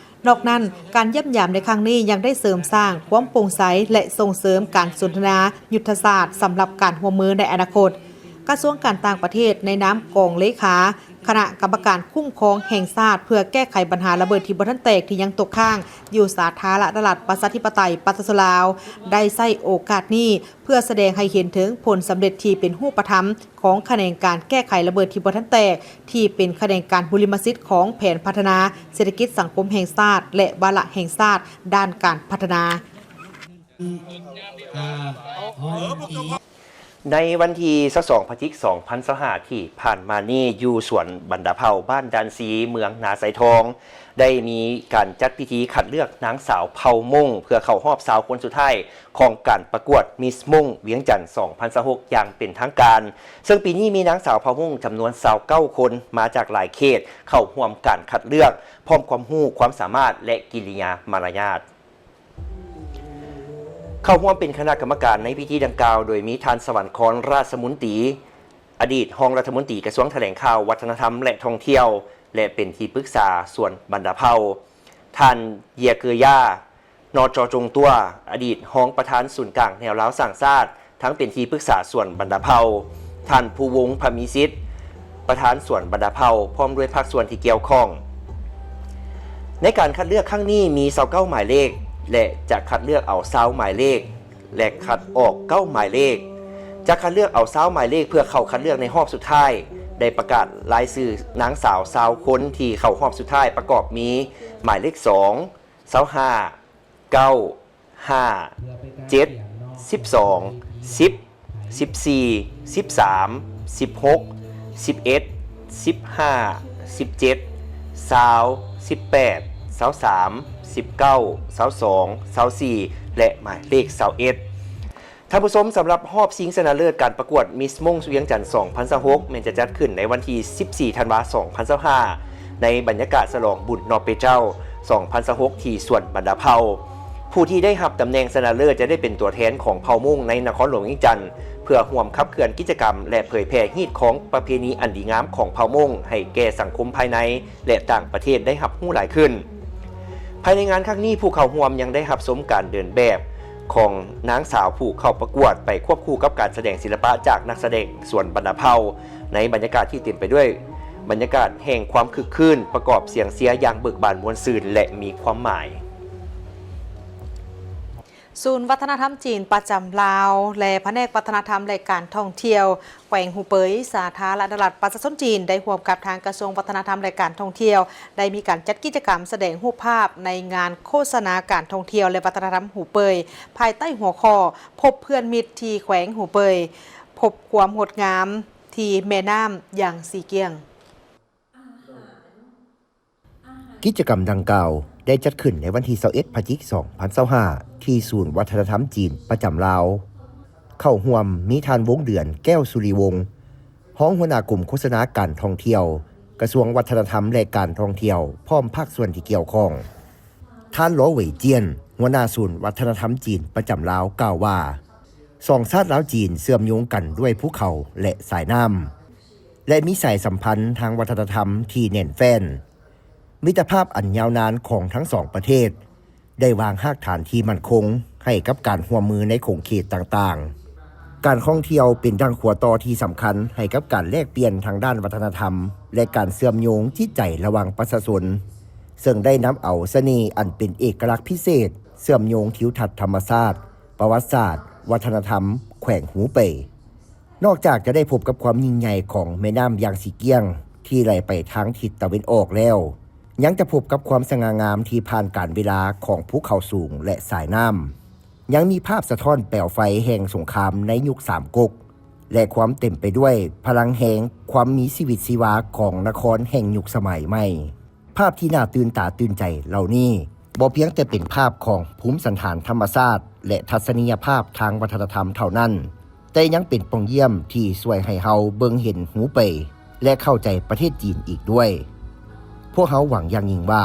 ນອກນັ້ນ, ການຢ້ຽມຢາມໃນຄັ້ງນີ້ຍັງໄດ້ເສີມສ້າງຄວາມໂປ່ງໃສ ແລະ ສົ່ງເສີມການສົນທະນາຍຸດທະສາດສຳລັບການຮ່ວມມືໃນອະນາຄົດ. ກະຊວງການຕ່າງປະເທດໃນນາມກອງເລຂາຄະນະກຳມະການຄຸ້ມຄອງແຫ່ງຊາດ ເພື່ອແກ້ໄຂບັນຫາລະເບີດທີ່ບໍ່ທັນແຕກທີ່ຍັງຕົກຄ້າງຢູ່ສາທາລະນະລັດ ປະຊາທິປະໄຕ ປະຊາຊົນລາວ ໄດ້ໃຊ້ໂອກາດນີ້ ເພື່ອສະແດງໃຫ້ເຫັນເຖິງຜົນສຳເລັດທີ່ເປັນຮູບປະທຳຂອງຂະແໜງການແກ້ໄຂລະເບີດທີ່ບໍ່ທັນແຕກ ທີ່ເປັນຂະແໜງການບຸລິມະສິດຂອງແຜນພັດທະນາເສດຖະກິດສັງຄົມແຫ່ງຊາດ ແລະ ວາລະແຫ່ງຊາດດ້ານການພັດທະນາ. ໃນວັນທີຊາວສອງ ພະຈິກ ສອງພັນຊາວຫ້າ ທີ່ຜ່ານມານີ້, ຢູ່ສວນບັນດາເຜົ່າ ບ້ານດານຊີ ເມືອງນາຊາຍທອງ ໄດ້ມີການຈັດພິທີຄັດເລືອກນາງສາວເຜົ່າມົ້ງ ເພື່ອເຂົ້າຮອບຊາວຄົນສຸດທ້າຍຂອງການປະກວດມິສມົ້ງວຽງຈັນ ສອງພັນຊາວຫົກ ຢ່າງເປັນທາງການ. ເຊິ່ງປີນີ້ມີນາງສາວເຜົ່າມົ້ງຈຳນວນຊາວເກົ້າຄົນ ມາຈາກຫຼາຍເຂດ ເຂົ້າຮ່ວມການຄັດເລືອກ ພ້ອມຄວາມຮູ້, ຄວາມສາມາດ ແລະ ກິລິຍາມາລະຍາດ. ເຂົ້າຮ່ວມເປັນຄະນະກຳມະການໃນພິທີດັ່ງກ່າວ ໂດຍມີທ່ານ ສະຫວັນຄອນ ຣາຊມຸນຕີ ອະດີດຮອງລັດຖະມົນຕີກະຊວງຖະແຫຼງຂ່າວ, ວັດທະນະທຳ ແລະ ທ່ອງທ່ຽວ ແລະ ເປັນທີ່ປຶກສາສວນບັນດາເຜົ່າ, ທ່ານ ເຢຍເກີຢາ ນຈ ຈົງຕົວ ອະດີດຮອງປະທານສູນກາງແນວລາວສ້າງຊາດ ທັງເປັນທີ່ປຶກສາສວນບັນດາເຜົ່າ, ທ່ານ ພູວົງ ພະມີສິດ ປະທານສວນບັນດາເຜົ່າ ພ້ອມດ້ວຍພາກສ່ວນທີ່ກ່ຽວຂ້ອງ. ໃນການຄັດເລືອກຄັ້ງນີ້ມີຊາວເກົ້າໝາຍເລກ ແລະ ຈະຄັດເລືອກເອົາຊາວໝາຍເລກ ແລະ ຄັດອອກເກົ້າໝາຍເລກ. ຈະຄັດເລືອກເອົາຊາວໝາຍເລກເພື່ອເຂົ້າຄັດເລືອກໃນຮອບສຸດທ້າຍ. ໄດ້ປະກາດລາຍຊື່ນາງສາວຊາວຄົນທີ່ເຂົ້າຮອບສຸດທ້າຍ ປະກອບມີ ໝາຍເລກສອງ, ຊາວຫ້າ, ເກົ້າ, ຫ້າ, ເຈັດ, ສິບສອງ, ສິບ, ສິບສີ່, ສິບສາມ, ສິບຫົກ, ສິບເອັດ, ສິບຫ້າ, ສິບເຈັດ, ຊາວ, ສິບແປດ, ຊາວສາມ, ສິບເກົ້າ, ຊາວສອງ, ຊາວສີ່ ແລະ ໝາຍເລກຊາວເອັດ. ທ່ານຜູ້ຊົມ, ສຳລັບຮອບຊິງຊະນະເລີດການປະກວດມິສມົ້ງວຽງຈັນ ສອງພັນຊາວຫົກ ແມ່ນຈະຈັດຂຶ້ນໃນວັນທີສິບສີ່ ທັນວາ ສອງພັນຊາວຫ້າ ໃນບັນຍາກາດສະຫຼອງບຸນນໍເປເຈົ້າ ສອງພັນຊາວຫົກ ທີ່ສວນບັນດາເຜົ່າ. ຜູ້ທີ່ໄດ້ຮັບຕຳແໜ່ງຊະນະເລີດຈະໄດ້ເປັນຕົວແທນຂອງເຜົ່າມົ້ງໃນນະຄອນຫຼວງວຽງຈັນ ເພື່ອຮ່ວມຂັບເຄື່ອນກິດຈະກຳ ແລະ ເຜີຍແຜ່ຮີດຄອງປະເພນີອັນດີງາມຂອງເຜົ່າມົ້ງໃຫ້ແກ່ສັງຄົມພາຍໃນ ແລະ ຕ່າງປະເທດໄດ້ຮັບຮູ້ຫຼາຍຂຶ້ນ. ພາຍໃນງານຄັ້ງນີ້, ຜູ້ເຂົ້າຮ່ວມຍັງໄດ້ຮັບຊົມການເດີນແບບຂອງນາງສາວຜູ້ເຂົ້າປະກວດ ໄປຄວບຄູ່ກັບການສະແດງສິລະປະຈາກນັກສະແດງສວນບັນດາເຜົ່າ ໃນບັນຍາກາດທີ່ເຕັມໄປດ້ວຍບັນຍາກາດແຫ່ງຄວາມຄຶກຄື້ນ, ປະກອບສຽງເຊຍຢ່າງເບີກບານມ່ວນຊື່ນ ແລະ ມີຄວາມໝາຍ. ສູນວັດທະນະທຳຈີນປະຈຳລາວ ແລະ ພະແນກວັດທະນະທຳ ແລະ ການທ່ອງທ່ຽວ ແຂວງຫູເປີຍ ສາທາລະນະລັດປະຊາຊົນຈີນ ໄດ້ຮ່ວມກັບທາງກະຊວງວັດທະນະທຳ ແລະ ການທ່ອງທ່ຽວ ໄດ້ມີການຈັດກິດຈະກຳສະແດງຮູບພາບໃນງານໂຄສະນາການທ່ອງທ່ຽວ ແລະ ວັດທະນະທຳຫູເປີຍ ພາຍໃຕ້ຫົວຂໍ້ ພົບເພື່ອນມິດທີ່ແຂວງຫູເປີຍ, ພົບຄວາມງົດງາມທີ່ແມ່ນ້ຳຢາງຊີກ້ຽງ. ກິດຈະກຳດັ່ງກ່າວໄດ້ຈັດຂຶ້ນໃນວັນທີຊາວເອັດ ພະຈິກ ສອງພັນຊາວຫ້າ ທີ່ສູນວັດທະນະທຳຈີນປະຈຳລາວ. ເຂົ້າຮ່ວມມີທ່ານ ວົງເດືອນ ແກ້ວສຸລິວົງ ຮອງຫົວໜ້າກົມໂຄສະນາການທ່ອງທ່ຽວ ກະຊວງວັດທະນະທຳ ແລະ ການທ່ອງທ່ຽວ ພ້ອມພາກສ່ວນທີ່ກ່ຽວຂ້ອງ. ທ່ານ ລໍ ເຫວີຍຈຽນ ຫົວໜ້າສູນວັດທະນະທຳຈີນປະຈຳລາວ ກ່າວວ່າ, ສອງຊາດລາວ-ຈີນເຊື່ອມໂຍງກັນດ້ວຍພູເຂົາ ແລະ ສາຍນ້ຳ ແລະ ມີສາຍສຳພັນທາງວັດທະນະທຳທີ່ແໜ້ນແຟ້ນ. ມິດຕະພາບອັນຍາວນານຂອງທັງສອງປະເທດ ໄດ້ວາງຮາກຖານທີ່ໝັ້ນຄົງໃຫ້ກັບການຮ່ວມມືໃນຂົງເຂດຕ່າງໆ. ການທ່ອງທ່ຽວເປັນດັ່ງຂົວຕໍ່ທີ່ສຳຄັນໃຫ້ກັບການແລກປ່ຽນທາງດ້ານວັດທະນະທຳ ແລະ ການເຊື່ອມໂຍງຈິດໃຈລະຫວ່າງປະຊາຊົນ, ເຊິ່ງໄດ້ນຳເອົາສະເໜ່ອັນເປັນເອກະລັກພິເສດ, ເຊື່ອມໂຍງທິວທັດທຳມະຊາດ, ປະຫວັດສາດ, ວັດທະນະທຳ ແຂວງຫູເປ່ຍ. ນອກຈາກຈະໄດ້ພົບກັບຄວາມຍິ່ງໃຫຍ່ຂອງແມ່ນ້ຳຢາງຊີກ້ຽງທີ່ໄຫຼໄປທາງທິດຕາເວັນອອກແລ້ວ, ຍັງຈະພົບກັບຄວາມສະຫງ່າງາມທີ່ຜ່ານການເວລາຂອງພູເຂົາສູງ ແລະ ສາຍນ້ຳ. ຍັງມີພາບສະທ້ອນແປວໄຟແຫ່ງສົງຄາມໃນຍຸກສາມກົກ ແລະ ຄວາມເຕັມໄປດ້ວຍພະລັງແຮງ, ຄວາມມີຊີວິດຊີວາຂອງນະຄອນແຫ່ງຍຸກສະໄໝໃໝ່. ພາບທີ່ໜ້າຕື່ນຕາຕື່ນໃຈເຫຼົ່ານີ້ ບໍ່ພຽງແຕ່ເປັນພາບຂອງພູມສັນຖານທຳມະຊາດ ແລະ ທັດສະນີຍະພາບທາງວັດທະນະທຳເທົ່ານັ້ນ, ແຕ່ຍັງເປັນປ່ອງຢ້ຽມທີ່ຊ່ວຍໃຫ້ເຮົາເບິ່ງເຫັນຫູເປ່ຍ ແລະ ເຂົ້າໃຈປະເທດຈີນອີກດ້ວຍ. ພວກເຮົາຫວັງຢ່າງຍິ່ງວ່າ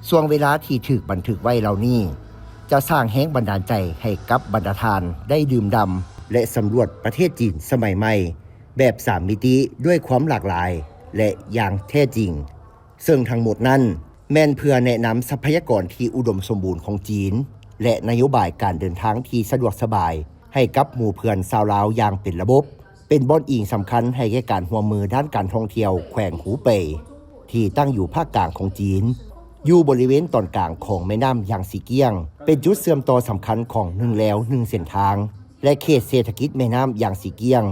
ຊ່ວງເວລາທີ່ຖືກບັນທຶກໄວ້ເຫຼົ່ານີ້ ຈະສ້າງແຮງບັນດານໃຈໃຫ້ກັບບັນດາທ່ານໄດ້ດື່ມດ່ຳ ແລະ ສຳຫຼວດປະເທດຈີນສະໄໝໃໝ່ ແບບສາມມິຕິ ດ້ວຍຄວາມຫຼາກຫຼາຍ ແລະ ຢ່າງແທ້ຈິງ. ເຊິ່ງທັງໝົດນັ້ນ ແມ່ນເພື່ອແນະນຳຊັບພະຍາກອນທີ່ອຸດົມສົມບູນຂອງຈີນ ແລະ ນະໂຍບາຍການເດີນທາງທີ່ສະດວກສະບາຍໃຫ້ກັບໝູ່ເພື່ອນຊາວລາວຢ່າງເປັນລະບົບ, ເປັນບ່ອນອີງສຳຄັນໃຫ້ແກ່ການຮ່ວມມືດ້ານການທ່ອງທ່ຽວແຂວງຫູເປ່ຍ ທີ່ຕັ້ງຢູ່ພາກກາງຂອງຈີນ, ຢູ່ບໍລິເວນຕອນກາງຂອງແມ່ນ້ຳຢາງຊີກ້ຽງ, ເປັນຈຸດເຊື່ອມຕໍ່ສຳຄັນຂອງໜຶ່ງແລວໜຶ່ງເສັ້ນທາງ ແລະ ເຂດເສດຖະກິດແມ່ນ້ຳຢາງຊີກ້ຽງ.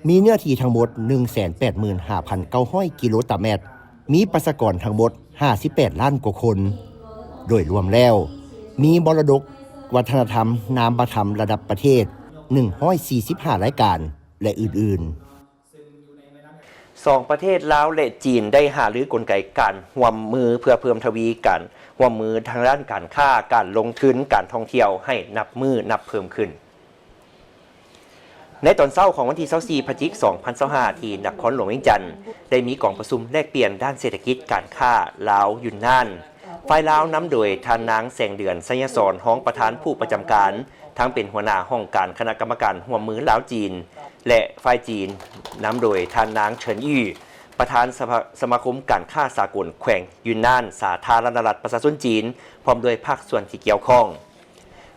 ມີເນື້ອທີ່ທັງໝົດໜຶ່ງແສນແປດໝື່ນຫ້າພັນເກົ້າຮ້ອຍກິໂລຕາແມັດ, ມີປະຊາກອນທັງໝົດຫ້າສິບແປດລ້ານກວ່າຄົນ. ໂດຍລວມແລ້ວ ມີມໍລະດົກວັດທະນະທຳນາມະທຳລະດັບປະເທດໜຶ່ງຮ້ອຍສີ່ສິບຫ້າລາຍການ ແລະ ອື່ນໆ. ສອງປະເທດລາວ ແລະ ຈີນ ໄດ້ຫາລືກົນໄກການຮ່ວມມືເພື່ອເພີ່ມທະວີການຮ່ວມມືທາງດ້ານການຄ້າ, ການລົງທຶນ, ການທ່ອງທ່ຽວໃຫ້ນັບມື້ນັບເພີ່ມຂຶ້ນ. ໃນຕອນເຊົ້າຂອງວັນທີຊາວສີ່ ພະຈິກ ສອງພັນຊາວຫ້າ ທີ່ນະຄອນຫຼວງວຽງຈັນ ໄດ້ມີກອງປະຊຸມແລກປ່ຽນດ້ານເສດຖະກິດການຄ້າລາວ-ຢຸນນານ. ຝ່າຍລາວນຳໂດຍທ່ານນາງ ແສງເດືອນ ໄຊຍະສອນ ຮອງປະທານຜູ້ປະຈຳການ, ທັງເປັນຫົວໜ້າຫ້ອງການຄະນະກຳມະການຮ່ວມມືລາວ-ຈີນ ແລະ ຝ່າຍຈີນນຳໂດຍທ່ານນາງ ເສີນອີ່ ປະທານສະພາ ສະມາຄົມການຄ້າສາກົນແຂວງຢຸນນານ ສາທາລະນະລັດປະຊາຊົນຈີນ ພ້ອມດ້ວຍພາກສ່ວນທີ່ກ່ຽວຂ້ອງ.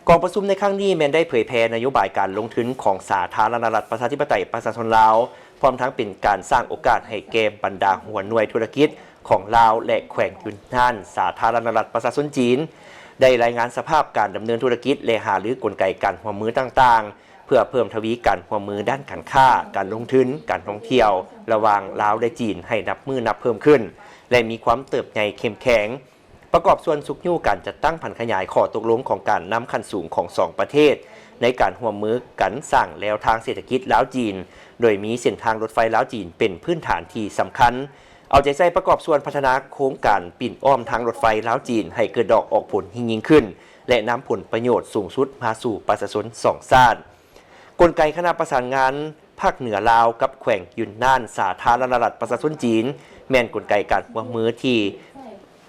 ກອງປະຊຸມໃນຄັ້ງນີ້ແມ່ນໄດ້ເຜີຍແຜ່ນະໂຍບາຍການລົງທຶນຂອງສາທາລະນະລັດປະຊາທິປະໄຕປະຊາຊົນລາວ, ພ້ອມທັງເປັນການສ້າງໂອກາດໃຫ້ແກ່ບັນດາຫົວໜ່ວຍທຸລະກິດຂອງລາວ ແລະ ແຂວງຢຸນນານ ສາທາລະນະລັດປະຊາຊົນຈີນ ໄດ້ລາຍງານສະພາບການດຳເນີນທຸລະກິດ ແລະ ຫາລືກົນໄກການຮ່ວມມືຕ່າງໆ ເພື່ອເພີ່ມທະວີການຮ່ວມມືດ້ານການຄ້າ, ການລົງທຶນ, ການທ່ອງທ່ຽວ ລະຫວ່າງລາວ ແລະ ຈີນ ໃຫ້ນັບມື້ນັບເພີ່ມຂຶ້ນ ແລະ ມີຄວາມເຕີບໃຫຍ່ເຂັ້ມແຂງ. ປະກອບສ່ວນຊຸກຍູ້ການຈັດຕັ້ງຜັນຂະຫຍາຍຂໍ້ຕົກລົງຂອງການນຳຂັ້ນສູງຂອງສອງປະເທດ ໃນການຮ່ວມມືກັນສ້າງແລວທາງເສດຖະກິດລາວ-ຈີນ, ໂດຍມີເສັ້ນທາງລົດໄຟລາວ-ຈີນເປັນພື້ນຖານທີ່ສຳຄັນ, ເອົາໃຈໃສ່ປະກອບສ່ວນພັດທະນາໂຄງການປິ່ນອ້ອມທາງລົດໄຟລາວ-ຈີນໃຫ້ເກີດດອກອອກຜົນຍິ່ງໆຂຶ້ນ ແລະ ນຳຜົນປະໂຫຍດສູງສຸດມາສູ່ປະຊາຊົນສອງຊາດ. ກົນໄກຄະນະປະສານງານພາກເໜືອລາວກັບແຂວງຢຸນນານ ສາທາລະນະລັດປະຊາຊົນຈີນ ແມ່ນກົນໄກການຮ່ວມມືທີ່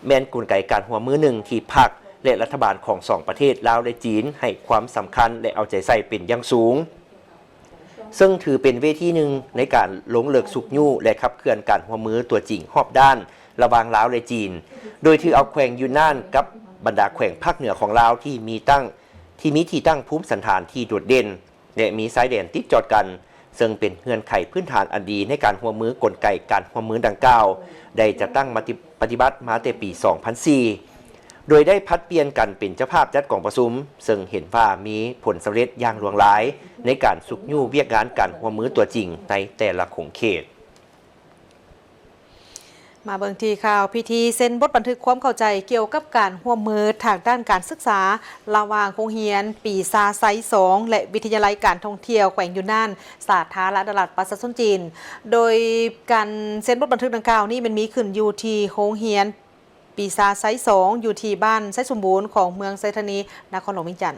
ແມ່ນກົນໄກການຮ່ວມມືໜຶ່ງທີ່ພັກ ແລະ ລັດຖະບານຂອງສອງປະເທດລາວ ແລະ ຈີນ ໃຫ້ຄວາມສຳຄັນ ແລະ ເອົາໃຈໃສ່ເປັນຢ່າງສູງ, ເຊິ່ງຖືເປັນເວທີໜຶ່ງໃນການລົງເລິກຊຸກຍູ້ ແລະ ຂັບເຄື່ອນການຮ່ວມມືຕົວຈິງຮອບດ້ານລະຫວ່າງລາວ ແລະ ຈີນ, ໂດຍຖືເອົາແຂວງຢຸນນານກັບບັນດາແຂວງພາກເໜືອຂອງລາວທີ່ມີຕັ້ງ ທີ່ມີທີ່ຕັ້ງພູມສັນຖານທີ່ໂດດເດັ່ນ ແລະ ມີຊາຍແດນຕິດຈອດກັນ, ເຊິ່ງເປັນເງື່ອນໄຂພື້ນຖານອັນດີໃນການຮ່ວມມື. ກົນໄກການຮ່ວມມືດັ່ງກ່າວ ໄດ້ຈັດຕັ້ງມາຕິ ປະຕິບັດມາແຕ່ປີສອງພັນສີ່ ໂດຍໄດ້ຜັດປ່ຽນກັນເປັນເຈົ້າພາບຈັດກອງປະຊຸມ, ເຊິ່ງເຫັນວ່າມີຜົນສຳເລັດຢ່າງຫຼວງຫຼາຍໃນການຊຸກຍູ້ວຽກງານການຮ່ວມມືຕົວຈິງໃນແຕ່ລະຂົງເຂດ. ມາເບິ່ງທີ່ຂ່າວພິທີເຊັນບົດບັນທຶກຄວາມເຂົ້າໃຈກ່ຽວກັບການຮ່ວມມືທາງດ້ານການສຶກສາ ລະຫວ່າງໂຮງຮຽນປີຊາໄຊສອງ ແລະ ວິທະຍາໄລການທ່ອງທ່ຽວແຂວງຢຸນນານ ສາທາລະນະລັດປະຊາຊົນຈີນ. ໂດຍການເຊັນບົດບັນທຶກດັ່ງກ່າວນີ້ແມ່ນມີຂຶ້ນຢູ່ທີ່ໂຮງຮຽນປີຊາໄຊສອງ ຢູ່ທີ່ບ້ານໄຊສົມບູນ ຂອງເມືອງໄຊທານີ ນະຄອນຫຼວງວຽງຈັນ.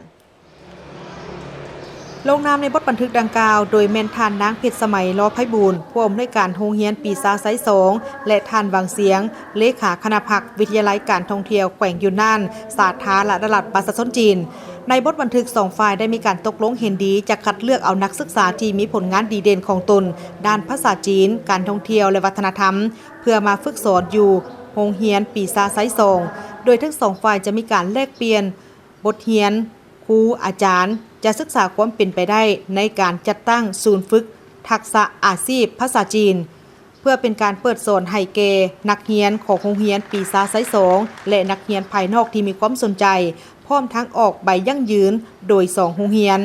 ລົງນາມໃນບົດບັນທຶກດັ່ງກ່າວ ໂດຍແມ່ນທ່ານນາງ ເພັດສະໄໝ ລໍໄພບູນ ຜູ້ອຳນວຍການໂຮງຮຽນປີຊາໄຊສອງ ແລະ ທ່ານ ຫວັງສຽງ ເລຂາຄະນະພັກວິທະຍາໄລການທ່ອງທ່ຽວແຂວງຢຸນນານ ສາທາລະນະລັດປະຊາຊົນຈີນ. ໃນບົດບັນທຶກ ສອງຝ່າຍໄດ້ມີການຕົກລົງເຫັນດີຈະຄັດເລືອກເອົານັກສຶກສາທີ່ມີຜົນງານດີເດັ່ນຂອງຕົນດ້ານພາສາຈີນ, ການທ່ອງທ່ຽວ ແລະ ວັດທະນະທຳ ເພື່ອມາຝຶກສອນຢູ່ໂຮງຮຽນປີຊາໄຊສອງ ໂດຍທັງສອງຝ່າຍຈະມີການແລກປ່ຽນບົດຮຽນ, ຄູອາຈານຈະສຶກສາຄວາມເປັນໄປໄດ້ໃນການຈັດຕັ້ງສູນຝຶກທັກສະອາຊີບພາສາຈີນ ເພື່ອເປັນການເປີດສອນໃຫ້ແກ່ນັກຮຽນຂອງໂຮງຮຽນປີຊາໄຊສອງ ແລະ ນັກຮຽນພາຍນອກທີ່ມີຄວາມສົນໃຈ, ພ້ອມທັງອອກໃບຢັ້ງຢືນໂດຍສອງໂຮງຮຽນ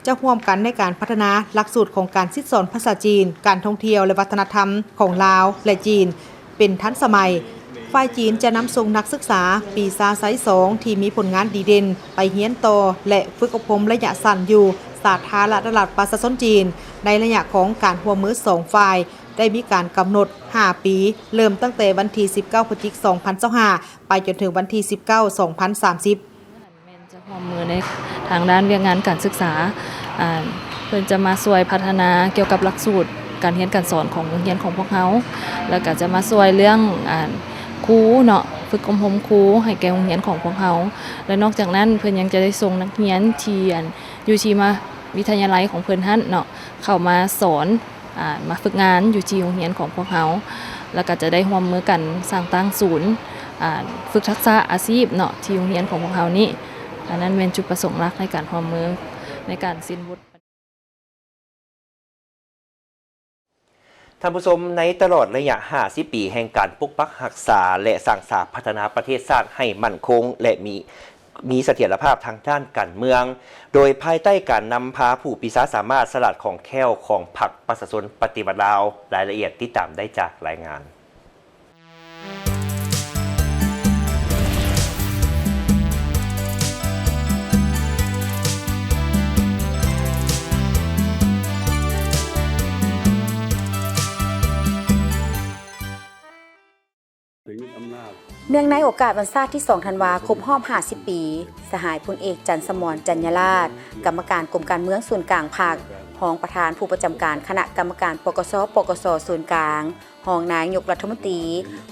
ຈະຮ່ວມກັນໃນການພັດທະນາຫຼັກສູດຂອງການສິດສອນພາສາຈີນ, ການທ່ອງທ່ຽວ ແລະ ວັດທະນະທຳຂອງລາວ ແລະ ຈີນ ເປັນທັນສະໄໝ. ຝ່າຍຈີນຈະນຳສົ່ງນັກສຶກສາປີຊາໄຊສອງ ທີ່ມີຜົນງານດີເດັ່ນໄປຮຽນຕໍ່ ແລະ ຝຶກອົບຮົມໄລຍະສັ້ນຢູ່ສາທາລະນະລັດປະຊາຊົນຈີນ ໃນໄລຍະຂອງການຮ່ວມມືສອງຝ່າຍ ໄດ້ມີການກຳນົດຫ້າປີ, ເລີ່ມຕັ້ງແຕ່ວັນທີສິບເກົ້າ ພະຈິກ ສອງພັນຊາວຫ້າ ໄປຈົນເຖິງວັນທີສິບເກົ້າ ສອງພັນສາມສິບ. ແມ່ນຈະຮ່ວມມືໃນທາງດ້ານວຽກງານການສຶກສາ, ອ່າ ເພິ່ນຈະມາຊ່ວຍພັດທະນາກ່ຽວກັບຫຼັກສູດການຮຽນການສອນຂອງໂຮງຮຽນຂອງພວກເຮົາ, ແລ້ວກໍຈະມາຊ່ວຍເລື່ອງ ອ່າ ຄູເນາະ, ຝຶກອົບຮົມຄູໃຫ້ແກ່ໂຮງຮຽນຂອງພວກເຮົາ. ແລະ ນອກຈາກນັ້ນ ເພິ່ນຍັງຈະໄດ້ສົ່ງນັກຮຽນທີ່ ອັນ ຢູ່ທີ່ມະຫາວິທະຍາໄລຂອງເພິ່ນຫັ້ນເນາະ ເຂົ້າມາສອນ ອ່າ ມາຝຶກງານຢູ່ທີ່ໂຮງຮຽນຂອງພວກເຮົາ ແລ້ວກໍຈະໄດ້ຮ່ວມມືກັນສ້າງຕັ້ງສູນ ອ່າ ຝຶກທັກສະອາຊີບເນາະ ທີ່ໂຮງຮຽນຂອງພວກເຮົານີ້. ອັນນັ້ນແມ່ນຈຸດປະສົງຫຼັກໃນການຮ່ວມມືໃນການເຊັນບົດ. ທ່ານຜູ້ຊົມ, ໃນຕະຫຼອດໄລຍະຫ້າສິບປີແຫ່ງການປົກປັກຮັກສາ ແລະ ສ້າງສາພັດທະນາປະເທດຊາດໃຫ້ໝັ້ນຄົງ ແລະ ມີ ມີສະຖຽນລະພາບທາງດ້ານການເມືອງ, ໂດຍພາຍໃຕ້ການນຳພາຜູ້ປີຊາສາມາດສະຫຼາດຄ່ອງແຄ້ວຂອງພັກປະຊາຊົນປະຕິວັດລາວ. ລາຍລະອຽດຕິດຕາມໄດ້ຈາກລາຍງານ. ເນື່ອງໃນໂອກາດວັນຊາດທີສອງທັນວາ ຄົບຮອບຫ້າສິບປີ, ສະຫາຍພົນເອກ ຈັນສະໝອນ ຈັນຍາລາດ ກຳມະການກົມການເມືອງສູນກາງພັກ, ຮອງປະທານຜູ້ປະຈຳການຄະນະກຳມະການ ປກສ ປກສ ສູນກາງ, ຮອງນາຍົກລັດຖະມົນຕີ,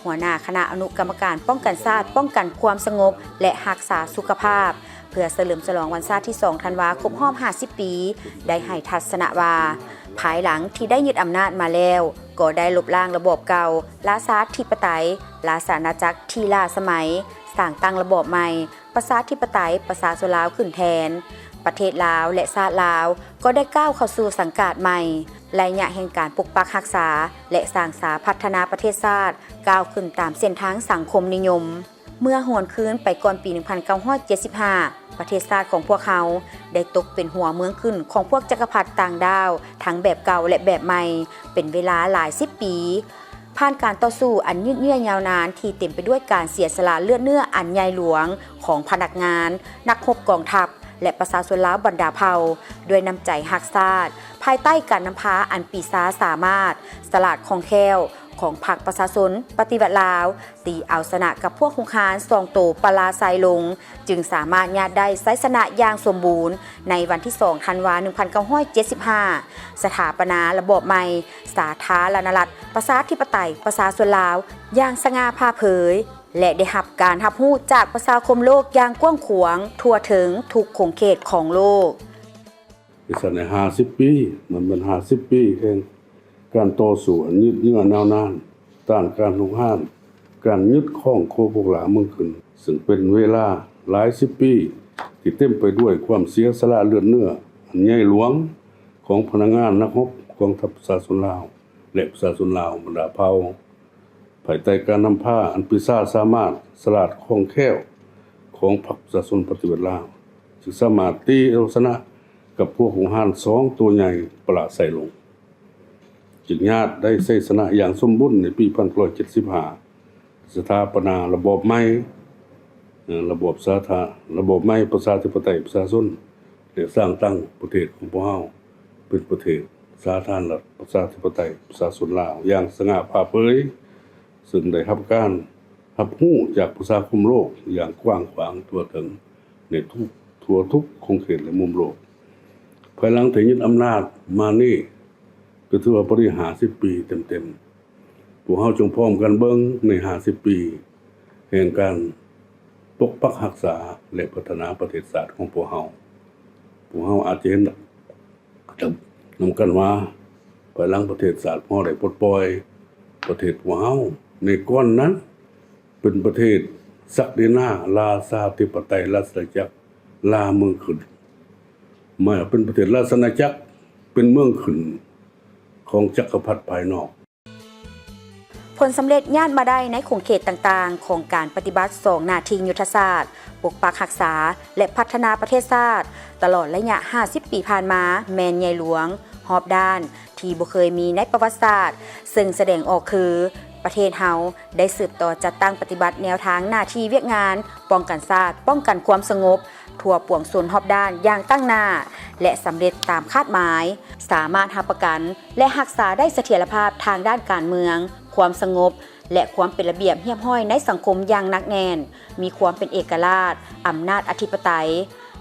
ຫົວໜ້າຄະນະອະນຸກຳມະການປ້ອງກັນຊາດ, ປ້ອງກັນຄວາມສະຫງົບ ແລະ ຮັກສາສຸຂະພາບ, ເພື່ອສະເຫຼີມສະຫຼອງວັນຊາດທີສອງທັນວາ ຄົບຮອບຫ້າສິບປີ ໄດ້ໃຫ້ທັດສະນະວ່າ, ພາຍຫຼັງທີ່ໄດ້ຍຶດອຳນາດມາແລ້ວ, ກໍໄດ້ລົບລ້າງລະບອບເກົ່າ, ລາຊາທິປະໄຕ, ລາຊະອານາຈັກທີ່ລ້າສະໄໝ, ສ້າງຕັ້ງລະບອບໃໝ່, ປະຊາທິປະໄຕ ປະຊາຊົນລາວຂຶ້ນແທນ. ປະເທດລາວ ແລະ ຊາດລາວ ກໍໄດ້ກ້າວເຂົ້າສູ່ສັງກາດໃໝ່. ໄລຍະແຫ່ງການປົກປັກຮັກສາ ແລະ ສ້າງສາພັດທະນາປະເທດຊາດ ກ້າວຂຶ້ນຕາມເສັ້ນທາງສັງຄົມນິຍົມ. ເມື່ອຫວນຄືນໄປກ່ອນປີໜຶ່ງພັນເກົ້າຮ້ອຍເຈັດສິບຫ້າ ປະເທດຊາດຂອງພວກເຮົາໄດ້ຕົກເປັນຫົວເມືອງຂຶ້ນຂອງພວກຈັກກະພັດຕ່າງດ້າວ ທັງແບບເກົ່າ ແລະ ແບບໃໝ່ ເປັນເວລາຫຼາຍສິບປີ. ຜ່ານການຕໍ່ສູ້ອັນຍືດເຍື້ອຍາວນານທີ່ເຕັມໄປດ້ວຍການເສຍສະຫຼະເລືອດເນື້ອອັນໃຫຍ່ຫຼວງຂອງພະນັກງານ, ນັກຮົບກອງທັບ ແລະ ປະຊາຊົນລາວບັນດາເຜົ່າ ດ້ວຍນ້ຳໃຈຮັກຊາດ, ພາຍໃຕ້ການນຳພາອັນປີຊາສາມາດ, ສະຫຼາດຄ່ອງແຄ້ວ ຂອງພັກປະຊາຊົນປະຕິວັດລາວ ຕີເອົາຊະນະກັບພວກຮຸກຮານສອງໂຕປະລາໄຊລົງ, ຈຶ່ງສາມາດຍາດໄດ້ໄຊຊະນະຢ່າງສົມບູນໃນວັນທີສອງທັນວາ ໜຶ່ງພັນເກົ້າຮ້ອຍເຈັດສິບຫ້າ, ສະຖາປະນາລະບອບໃໝ່ ສາທາລະນະລັດ ປະຊາທິປະໄຕ ປະຊາຊົນລາວ ຢ່າງສະຫງ່າຜ່າເຜີຍ ແລະ ໄດ້ຮັບການຮັບຮູ້ຈາກປະຊາຄົມໂລກຢ່າງກວ້າງຂວາງທົ່ວເຖິງທຸກຂົງເຂດຂອງໂລກ. ເຮັດຊັ້ນໃນຫ້າສິບປີ, ມັນແມ່ນຫ້າສິບປີແຫ່ງການຕໍ່ສູ້ອັນຍືດເຍື້ອຍາວນານ ຕ້ານການຮຸກຮານ, ການຍຶດຄອງໂຄບອກຫຼ້າເມືອງຂຶ້ນ, ເຊິ່ງເປັນເວລາຫຼາຍສິບປີທີ່ເຕັມໄປດ້ວຍຄວາມເສຍສະຫຼະເລືອດເນື້ອອັນໃຫຍ່ຫຼວງຂອງພະນັກງານ, ນັກຮົບ, ກອງທັບປະຊາຊົນລາວ ແລະ ປະຊາຊົນລາວບັນດາເຜົ່າ. ພາຍໃຕ້ການນຳພາອັນປີຊາສາມາດ, ສະຫຼາດຄ່ອງແຄ້ວຂອງພັກປະຊາຊົນປະຕິວັດລາວ ຈຶ່ງສາມາດຕີເອົາຊະນະກັບພວກຮຸກຮານສອງໂຕໃຫຍ່ປະລາໄຊລົງ, ຈຶ່ງຍາດໄດ້ໄຊຊະນະຢ່າງສົມບູນໃນປີພັນເກົ້າຮ້ອຍເຈັດສິບຫ້າ, ສະຖາປະນາລະບອບໃໝ່, ເອີ ລະບອບສາທາ, ລະບອບໃໝ່ປະຊາທິປະໄຕປະຊາຊົນ ແລະ ສ້າງຕັ້ງປະເທດຂອງພວກເຮົາເປັນປະເທດສາທາລະນະລັດປະຊາທິປະໄຕປະຊາຊົນລາວຢ່າງສະຫງ່າຜ່າເຜີຍ, ເຊິ່ງໄດ້ຮັບການຮັບຮູ້ຈາກປະຊາຄົມໂລກຢ່າງກວ້າງຂວາງທົ່ວເຖິງໃນທຸກ, ທົ່ວທຸກຂົງເຂດ ແລະ ມຸມໂລກ. ພາຍຫຼັງທີ່ຍຶດອຳນາດມານີ້ ກໍຖືວ່າພໍດີຫ້າສິບປີເຕັມໆ. ພວກເຮົາຈົ່ງພ້ອມກັນເບິ່ງໃນຫ້າສິບປີແຫ່ງການ ປົກປັກຮັກສາ ແລະ ພັດທະນາປະເທດຊາດຂອງພວກເຮົາ. ພວກເຮົາອາດຈະເຫັນນຳກັນວ່າ ພາຍຫຼັງປະເທດຊາດພວກເຮົາໄດ້ປົດປ່ອຍປະເທດພວກເຮົາ ໃນກ່ອນນັ້ນເປັນປະເທດສັກດິນາ ລາຊາທິປະໄຕ ລາຊະອານາຈັກ ລາວເມືອງຂຶ້ນ ໝາຍວ່າເປັນປະເທດລາຊະອານາຈັກ ເປັນເມືອງຂຶ້ນຂອງຈັກກະພັດພາຍນອກ. ຜົນສຳເລັດຍາດມາໄດ້ໃນຂົງເຂດຕ່າງໆຂອງການປະຕິບັດສອງໜ້າທີ່ຍຸດທະສາດ, ປົກປັກຮັກສາ ແລະ ພັດທະນາປະເທດຊາດ ຕະຫຼອດໄລຍະຫ້າສິບປີຜ່ານມາ ແມ່ນໃຫຍ່ຫຼວງ, ຮອບດ້ານ ທີ່ບໍ່ເຄີຍມີໃນປະຫວັດສາດ, ເຊິ່ງສະແດງອອກຄື ປະເທດເຮົາໄດ້ສືບຕໍ່ຈັດຕັ້ງປະຕິບັດແນວທາງໜ້າທີ່ວຽກງານປ້ອງກັນຊາດ, ປ້ອງກັນຄວາມສະຫງົບ ທົ່ວປວງຊົນຮອບດ້ານຢ່າງຕັ້ງໜ້າ ແລະ ສຳເລັດຕາມຄາດໝາຍ, ສາມາດຮັບປະກັນ ແລະ ຮັກສາໄດ້ສະຖຽນລະພາບທາງດ້ານການເມືອງ, ຄວາມສະຫງົບ ແລະ ຄວາມເປັນລະບຽບຮຽບຮ້ອຍໃນສັງຄົມຢ່າງໜັກແໜ້ນ, ມີຄວາມເປັນເອກະລາດ, ອຳນາດອະທິປະໄຕ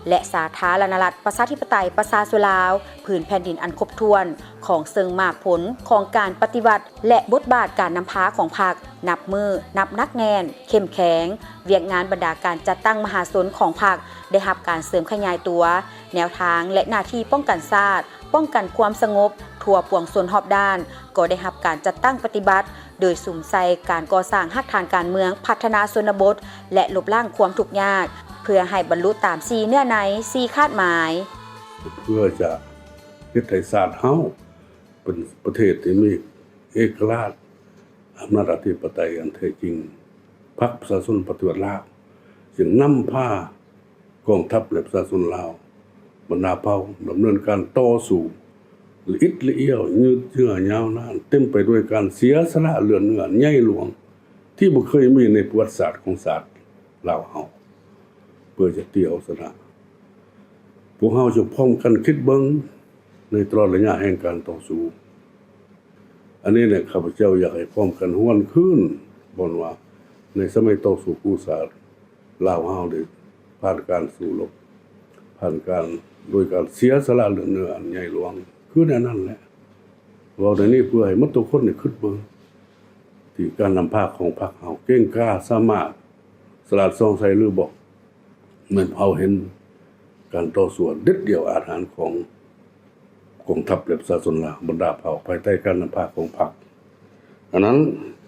ແລະ ສາທາລະນະລັດ ປະຊາທິປະໄຕ ປະຊາຊົນລາວ, ພື້ນແຜ່ນດິນອັນຄົບຖ້ວນ ຂອງເຊິ່ງໝາກຜົນຂອງການປະຕິວັດ ແລະ ບົດບາດການນຳພາຂອງພັກ ນັບມື້ນັບໜັກແໜ້ນ, ເຂັ້ມແຂງ, ວຽກງານບັນດາການຈັດຕັ້ງມະຫາຊົນຂອງພັກ ໄດ້ຮັບການເສີມຂະຫຍາຍຕົວ, ແນວທາງ ແລະ ໜ້າທີ່ປ້ອງກັນຊາດ, ປ້ອງກັນຄວາມສະຫງົບ ທົ່ວປວງຊົນຮອບດ້ານ ກໍໄດ້ຮັບການຈັດຕັ້ງປະຕິບັດ ໂດຍສຸມໃສ່ການກໍ່ສ້າງຮາກຖານການເມືອງ, ພັດທະນາຊົນນະບົດ ແລະ ລົບລ້າງຄວາມທຸກຍາກ ເພື່ອໃຫ້ບັນລຸຕາມສີ່ເນື້ອໃນ, ສີ່ຄາດໝາຍ. ເພື່ອຈະເຮັດໃຫ້ຊາດເຮົາເປັນປະເທດທີ່ມີເອກະລາດ, ອຳນາດອະທິປະໄຕອັນແທ້ຈິງ, ພັກປະຊາຊົນປະຕິວັດລາວ ຈຶ່ງນຳພາ ກອງທັບ ແລະ ປະຊາຊົນລາວ ບັນດາເຜົ່າ ດຳເນີນການຕໍ່ສູ້ ລະອິດລະອຽວ ຍືດເຍື້ອຍາວນານ ເຕັມໄປດ້ວຍການເສຍສະຫຼະເລືອດເນື້ອໃຍຫຼວງ ທີ່ບໍ່ເຄີຍມີໃນປະຫວັດສາດຂອງຊາດລາວເຮົາ ເພື່ອຈະຕີເອົາຊະນະ. ພວກເຮົາຈົ່ງພ້ອມກັນຄິດເບິ່ງ ໃນຕະຫຼອດໄລຍະແຫ່ງການຕໍ່ສູ້ ອັນນີ້ແຫຼະ ຂ້າພະເຈົ້າຢາກໃຫ້ພ້ອມກັນຫວນຄືນ ບ່ອນວ່າໃນສະໄໝຕໍ່ສູ້ກູ້ຊາດ ລາວເຮົາໄດ້ຜ່ານການສູ້ລົບ ຜ່ານການ ໂດຍການເສຍສະຫຼະເລືອດເນື້ອອັນໃຫຍ່ຫຼວງ ຄືແນວນັ້ນແຫຼະ. ເວົ້າໃນນີ້ເພື່ອໃຫ້ໝົດທຸກຄົນໄດ້ຄິດເບິ່ງ ທີ່ການນຳພາຂອງພັກເຮົາເກັ່ງກ້າ ສາມາດ ສະຫຼາດສ່ອງໃສຫຼືບໍ່ ແມ່ນເຮົາເຫັນການຕໍ່ສູ້ອັນເດັດດ່ຽວອາດຫານຂອງ ກອງທັບ ແລະ ປະຊາຊົນລາວ ບັນດາເຜົ່າ ພາຍໃຕ້ການນຳພາຂອງພັກ. ອັນນັ້ນ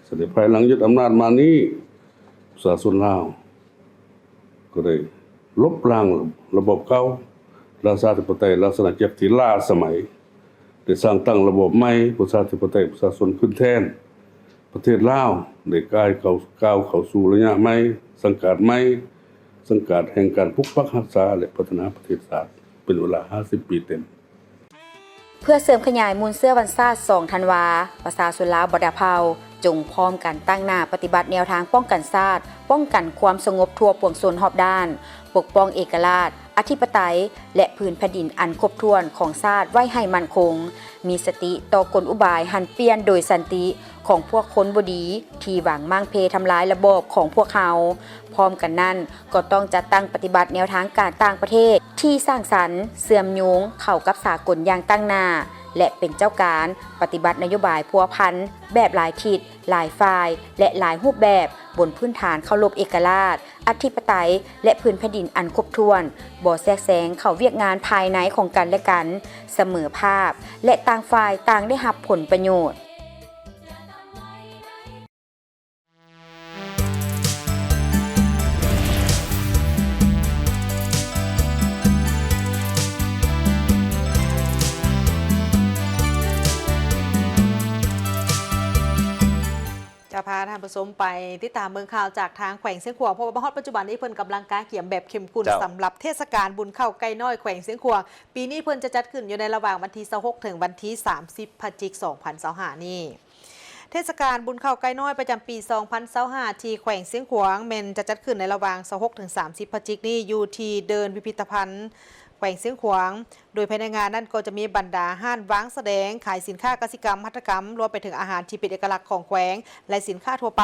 ສະເດັດພາຍຫຼັງຍຶດອຳນາດມານີ້ ປະຊາຊົນລາວກໍໄດ້ລົບລ້າງລະບອບເກົ່າ ລາຊາທິປະໄຕ ລາຊະອານາຈັກທີ່ລ້າສະໄໝ, ໄດ້ສ້າງຕັ້ງລະບອບໃໝ່ ປະຊາທິປະໄຕ ປະຊາຊົນຂຶ້ນແທນ. ປະເທດລາວໄດ້ກ້າຍເຂົ້າ ກ້າວເຂົ້າສູ່ໄລຍະໃໝ່, ສັງກາດໃໝ່, ສັງກາດແຫ່ງການປົກປັກຮັກສາ ແລະ ພັດທະນາປະເທດຊາດ ເປັນເວລາຫ້າສິບປີເຕັມ. ເພື່ອເສີມຂະຫຍາຍມູນເຊື້ອວັນຊາດ ສອງທັນວາ, ປະຊາຊົນລາວບັນດາເຜົ່າ ຈົ່ງພ້ອມກັນຕັ້ງໜ້າປະຕິບັດແນວທາງປ້ອງກັນຊາດ, ປ້ອງກັນຄວາມສະຫງົບທົ່ວປວງຊົນຮອບດ້ານ, ປົກປ້ອງເອກະລາດ, ອະທິປະໄຕ ແລະ ພື້ນແຜ່ນດິນອັນຄົບຖ້ວນຂອງຊາດໄວ້ໃຫ້ໝັ້ນຄົງ, ມີສະຕິຕໍ່ກົນອຸບາຍຫັນປ່ຽນໂດຍສັນຕິຂອງພວກຄົນບໍ່ດີ ທີ່ຫວັງມ້າງເພທຳລາຍລະບອບຂອງພວກເຮົາ. ພ້ອມກັນນັ້ນ, ກໍຕ້ອງຈັດຕັ້ງປະຕິບັດແນວທາງການຕ່າງປະເທດທີ່ສ້າງສັນ, ເຊື່ອມໂຍງເຂົ້າກັບສາກົນຢ່າງຕັ້ງໜ້າ ແລະ ເປັນເຈົ້າການປະຕິບັດນະໂຍບາຍພົວພັນແບບຫຼາຍທິດ, ຫຼາຍຝ່າຍ ແລະ ຫຼາຍຮູບແບບ ບົນພື້ນຖານເຄົາລົບເອກະລາດ, ອະທິປະໄຕ ແລະ ພື້ນແຜ່ນດິນອັນຄົບຖ້ວນ, ບໍ່ແຊກແຊງເຂົ້າວຽກງານພາຍໃນຂອງກັນ ແລະ ກັນ, ສະເໝີພາບ ແລະ ຕ່າງຝ່າຍຕ່າງໄດ້ຮັບຜົນປະໂຫຍດ. ຈະພາທ່ານຜູ້ຊົມໄປຕິດຕາມເບິ່ງຂ່າວຈາກທາງແຂວງຊຽງຂວາງ, ເພາະວ່າມາຮອດປັດຈຸບັນນີ້ເພິ່ນກຳລັງກະກຽມແບບເຂັ້ມຂຸ້ນ ເຈົ້າ ສຳລັບເທດສະການບຸນເຂົ້າໄກ່ນ້ອຍແຂວງຊຽງຂວາງ. ປີນີ້ເພິ່ນຈະຈັດຂຶ້ນຢູ່ໃນລະຫວ່າງວັນທີຊາວຫົກ ເຖິງວັນທີສາມສິບ ພະຈິກ ສອງພັນຊາວຫ້ານີ້. ເທດສະການບຸນເຂົ້າໄກ່ນ້ອຍປະຈຳປີສອງພັນຊາວຫ້າ ທີ່ແຂວງຊຽງຂວາງ ແມ່ນຈະຈັດຂຶ້ນໃນລະຫວ່າງຊາວຫົກ ເຖິງສາມສິບ ພະຈິກນີ້ ຢູ່ທີ່ເດີ່ນພິພິທະພັນແຂວງຊຽງຂວາງ, ໂດຍພາຍໃນງານນັ້ນກໍຈະມີບັນດາຮ້ານວາງສະແດງຂາຍສິນຄ້າກະສິກຳ, ຫັດຖະກຳ, ລວມໄປເຖິງອາຫານທີ່ເປັນເອກະລັກຂອງແຂວງ ແລະ ສິນຄ້າທົ່ວໄປ,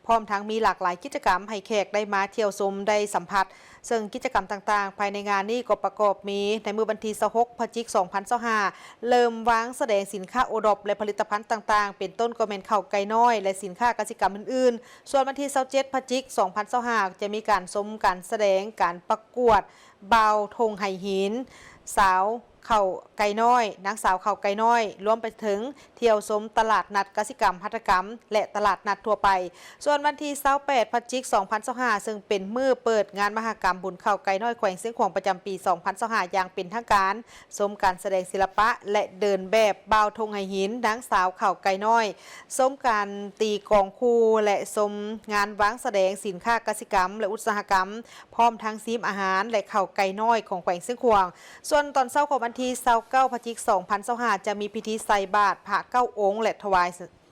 ພ້ອມທັງມີຫຼາກຫຼາຍກິດຈະກຳໃຫ້ແຂກໄດ້ມາທ່ຽວຊົມ, ໄດ້ສຳຜັດ. ເຊິ່ງກິດຈະກຳຕ່າງໆພາຍໃນງານນີ້ກໍປະກອບມີ ໃນມື້ວັນທີຊາວຫົກ ພະຈິກ ສອງພັນຊາວຫ້າ ເລີ່ມວາງສະແດງສິນຄ້າໂອດອບ ແລະ ຜະລິດຕະພັນຕ່າງໆ ເປັນຕົ້ນກໍແມ່ນເຂົ້າໄກ່ນ້ອຍ ແລະ ສິນຄ້າກະສິກຳອື່ນໆ. ສ່ວນວັນທີຊາວເຈັດ ພະຈິກ ສອງພັນຊາວຫ້າ ຈະມີການຊົມການສະແດງການປະກວດບ່າວທົ່ງໄຫຫີນ, ສາວເຂົ້າໄກ່ນ້ອຍ, ນາງສາວເຂົ້າໄກ່ນ້ອຍ, ລວມໄປເຖິງທ່ຽວຊົມຕະຫຼາດນັດກະສິກຳ, ຫັດຖະກຳ ແລະ ຕະຫຼາດນັດທົ່ວໄປ. ສ່ວນວັນທີຊາວແປດ ພະຈິກ ສອງພັນຊາວຫ້າ ເຊິ່ງເປັນມື້ເປີດງານມະຫະກຳບຸນເຂົ້າໄກ່ນ້ອຍແຂວງຊຽງຂວາງປະຈຳປີ ສອງພັນຊາວຫ້າ ຢ່າງເປັນທາງການ, ຊົມການສະແດງສິລະປະ ແລະ ເດີນແບບບ່າວທົ່ງໄຫຫີນ, ນາງສາວເຂົ້າໄກ່ນ້ອຍ, ຊົມການຕີກອງຄູ່ ແລະ ຊົມງານວາງສະແດງສິນຄ້າກະສິກຳ ແລະ ອຸດສາຫະກຳ, ພ້ອມທັງຊີມອາຫານ ແລະ ເຂົ້າໄກ່ນ້ອຍຂອງແຂວງຊຽງຂວາງ. ສ່ວນຕອນເຊົ້າຂອງວັນທີຊາວເກົ້າ ພະຈິກ ສອງພັນຊາວຫ້າ ຈະມີພິທີໃສ່ບາດພະເກົ້າອົງ ແລະ ຖວາຍ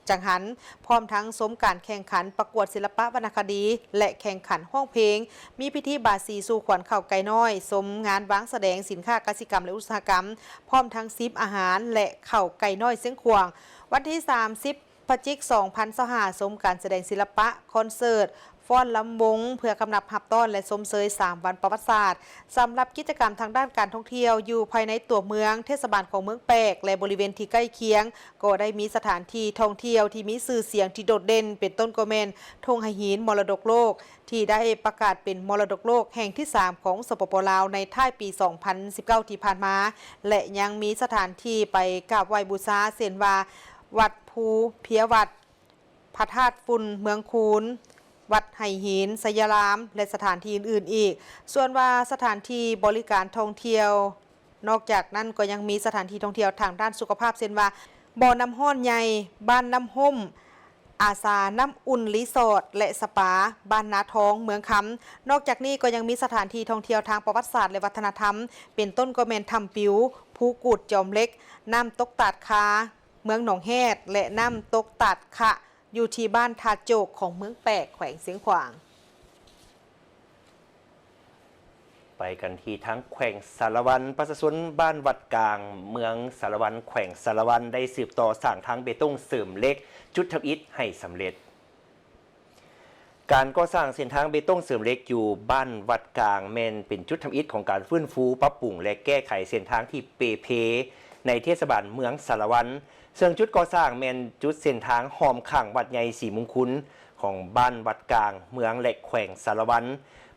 ຈັງຫັນ, ພ້ອມທັງຊົມການແຂ່ງຂັນປະກວດສິລະປະວັນນະຄະດີ ແລະ ແຂ່ງຂັນຮ້ອງເພງ, ມີພິທີບາສີສູ່ຂວັນເຂົ້າໄກ່ນ້ອຍ, ຊົມງານວາງສະແດງສິນຄ້າກະສິກຳ ແລະ ອຸດສາຫະກຳ, ພ້ອມທັງຊີມອາຫານ ແລະ ເຂົ້າໄກ່ນ້ອຍຊຽງຂວາງ. ວັນທີສາມສິບ ພະຈິກ ສອງພັນຊາວຫ້າ ຊົມການສະແດງສິລະປະ, ຄອນເສີດ, ຟ້ອນລຳວົງ ເພື່ອກຳນັບຮັບຕ້ອນ ແລະ ຊົມເຊີຍສາມວັນປະຫວັດສາດ. ສຳລັບກິດຈະກຳທາງດ້ານການທ່ອງທ່ຽວຢູ່ພາຍໃນຕົວເມືອງ, ເທດສະບານຂອງເມືອງແປກ ແລະ ບໍລິເວນທີ່ໃກ້ຄຽງ ກໍໄດ້ມີສະຖານທີ່ທ່ອງທ່ຽວທີ່ມີຊື່ສຽງທີ່ໂດດເດັ່ນ, ເປັນຕົ້ນກໍແມ່ນທົ່ງໄຫຫີນມໍລະດົກໂລກ ທີ່ໄດ້ປະກາດເປັນມໍລະດົກໂລກແຫ່ງທີສາມຂອງ ສປປ ລາວ ໃນທ້າຍປີ ສອງພັນສິບເກົ້າ ທີ່ຜ່ານມາ ແລະ ຍັງມີສະຖານທີ່ໄປກາບໄຫວ້ບູຊາ ເຊັ່ນວ່າ ວັດພູເພຍວັດ, ພະທາດຝຸ່ນເມືອງຄູນ, ວັດໄຫຫີນໄຊຍະລາມ ແລະ ສະຖານທີ່ອື່ນໆອີກ. ສ່ວນວ່າສະຖານທີ່ບໍລິການທ່ອງທ່ຽວ ນອກຈາກນັ້ນກໍຍັງມີສະຖານທີ່ທ່ອງທ່ຽວທາງດ້ານສຸຂະພາບ ເຊັ່ນວ່າ ບໍ່ນ້ຳຮ້ອນໃຫຍ່ ບ້ານນ້ຳຮົ່ມ, ອາສານ້ຳອຸ່ນຣີສອດ ແລະ ສະປາ ບ້ານນາທອງ ເມືອງຄຳ. ນອກຈາກນີ້ກໍຍັງມີສະຖານທີ່ທ່ອງທ່ຽວທາງປະຫວັດສາດ ແລະ ວັດທະນະທຳ ເປັນຕົ້ນກໍແມ່ນຖ້ຳປິວ, ພູກູດຈອມເຫຼັກ, ນ້ຳຕົກຕາດຄາ ເມືອງໜອງແຮດ ແລະ ນ້ຳຕົກຕາດຂະ ຢູ່ທີ່ບ້ານທ່າໂຈກ ຂອງເມືອງແປກ ແຂວງຊຽງຂວາງ. ໄປກັນທີ່ທາງແຂວງສາລະວັນ, ປະຊາຊົນບ້ານວັດກາງ ເມືອງສາລະວັນ ແຂວງສາລະວັນ ໄດ້ສືບຕໍ່ສ້າງທາງເບຕົງເສີມເຫຼັກ ຈຸດທຳອິດໃຫ້ສຳເລັດ. ການກໍ່ສ້າງເສັ້ນທາງເບຕົງເສີມເຫຼັກຢູ່ບ້ານວັດກາງ ແມ່ນເປັນຈຸດທຳອິດຂອງການຟື້ນຟູ, ປັບປຸງ ແລະ ແກ້ໄຂເສັ້ນທາງທີ່ເປ່ເພໃນເທດສະບານເມືອງສາລະວັນ, ເຊິ່ງຈຸດກໍ່ສ້າງແມ່ນຈຸດເສັ້ນທາງຫ້ອມຂ້າງວັດໃຫຍ່ສີມຸງຄຸນຂອງບ້ານວັດກາງ ເມືອງ ແລະ ແຂວງສາລະວັນ,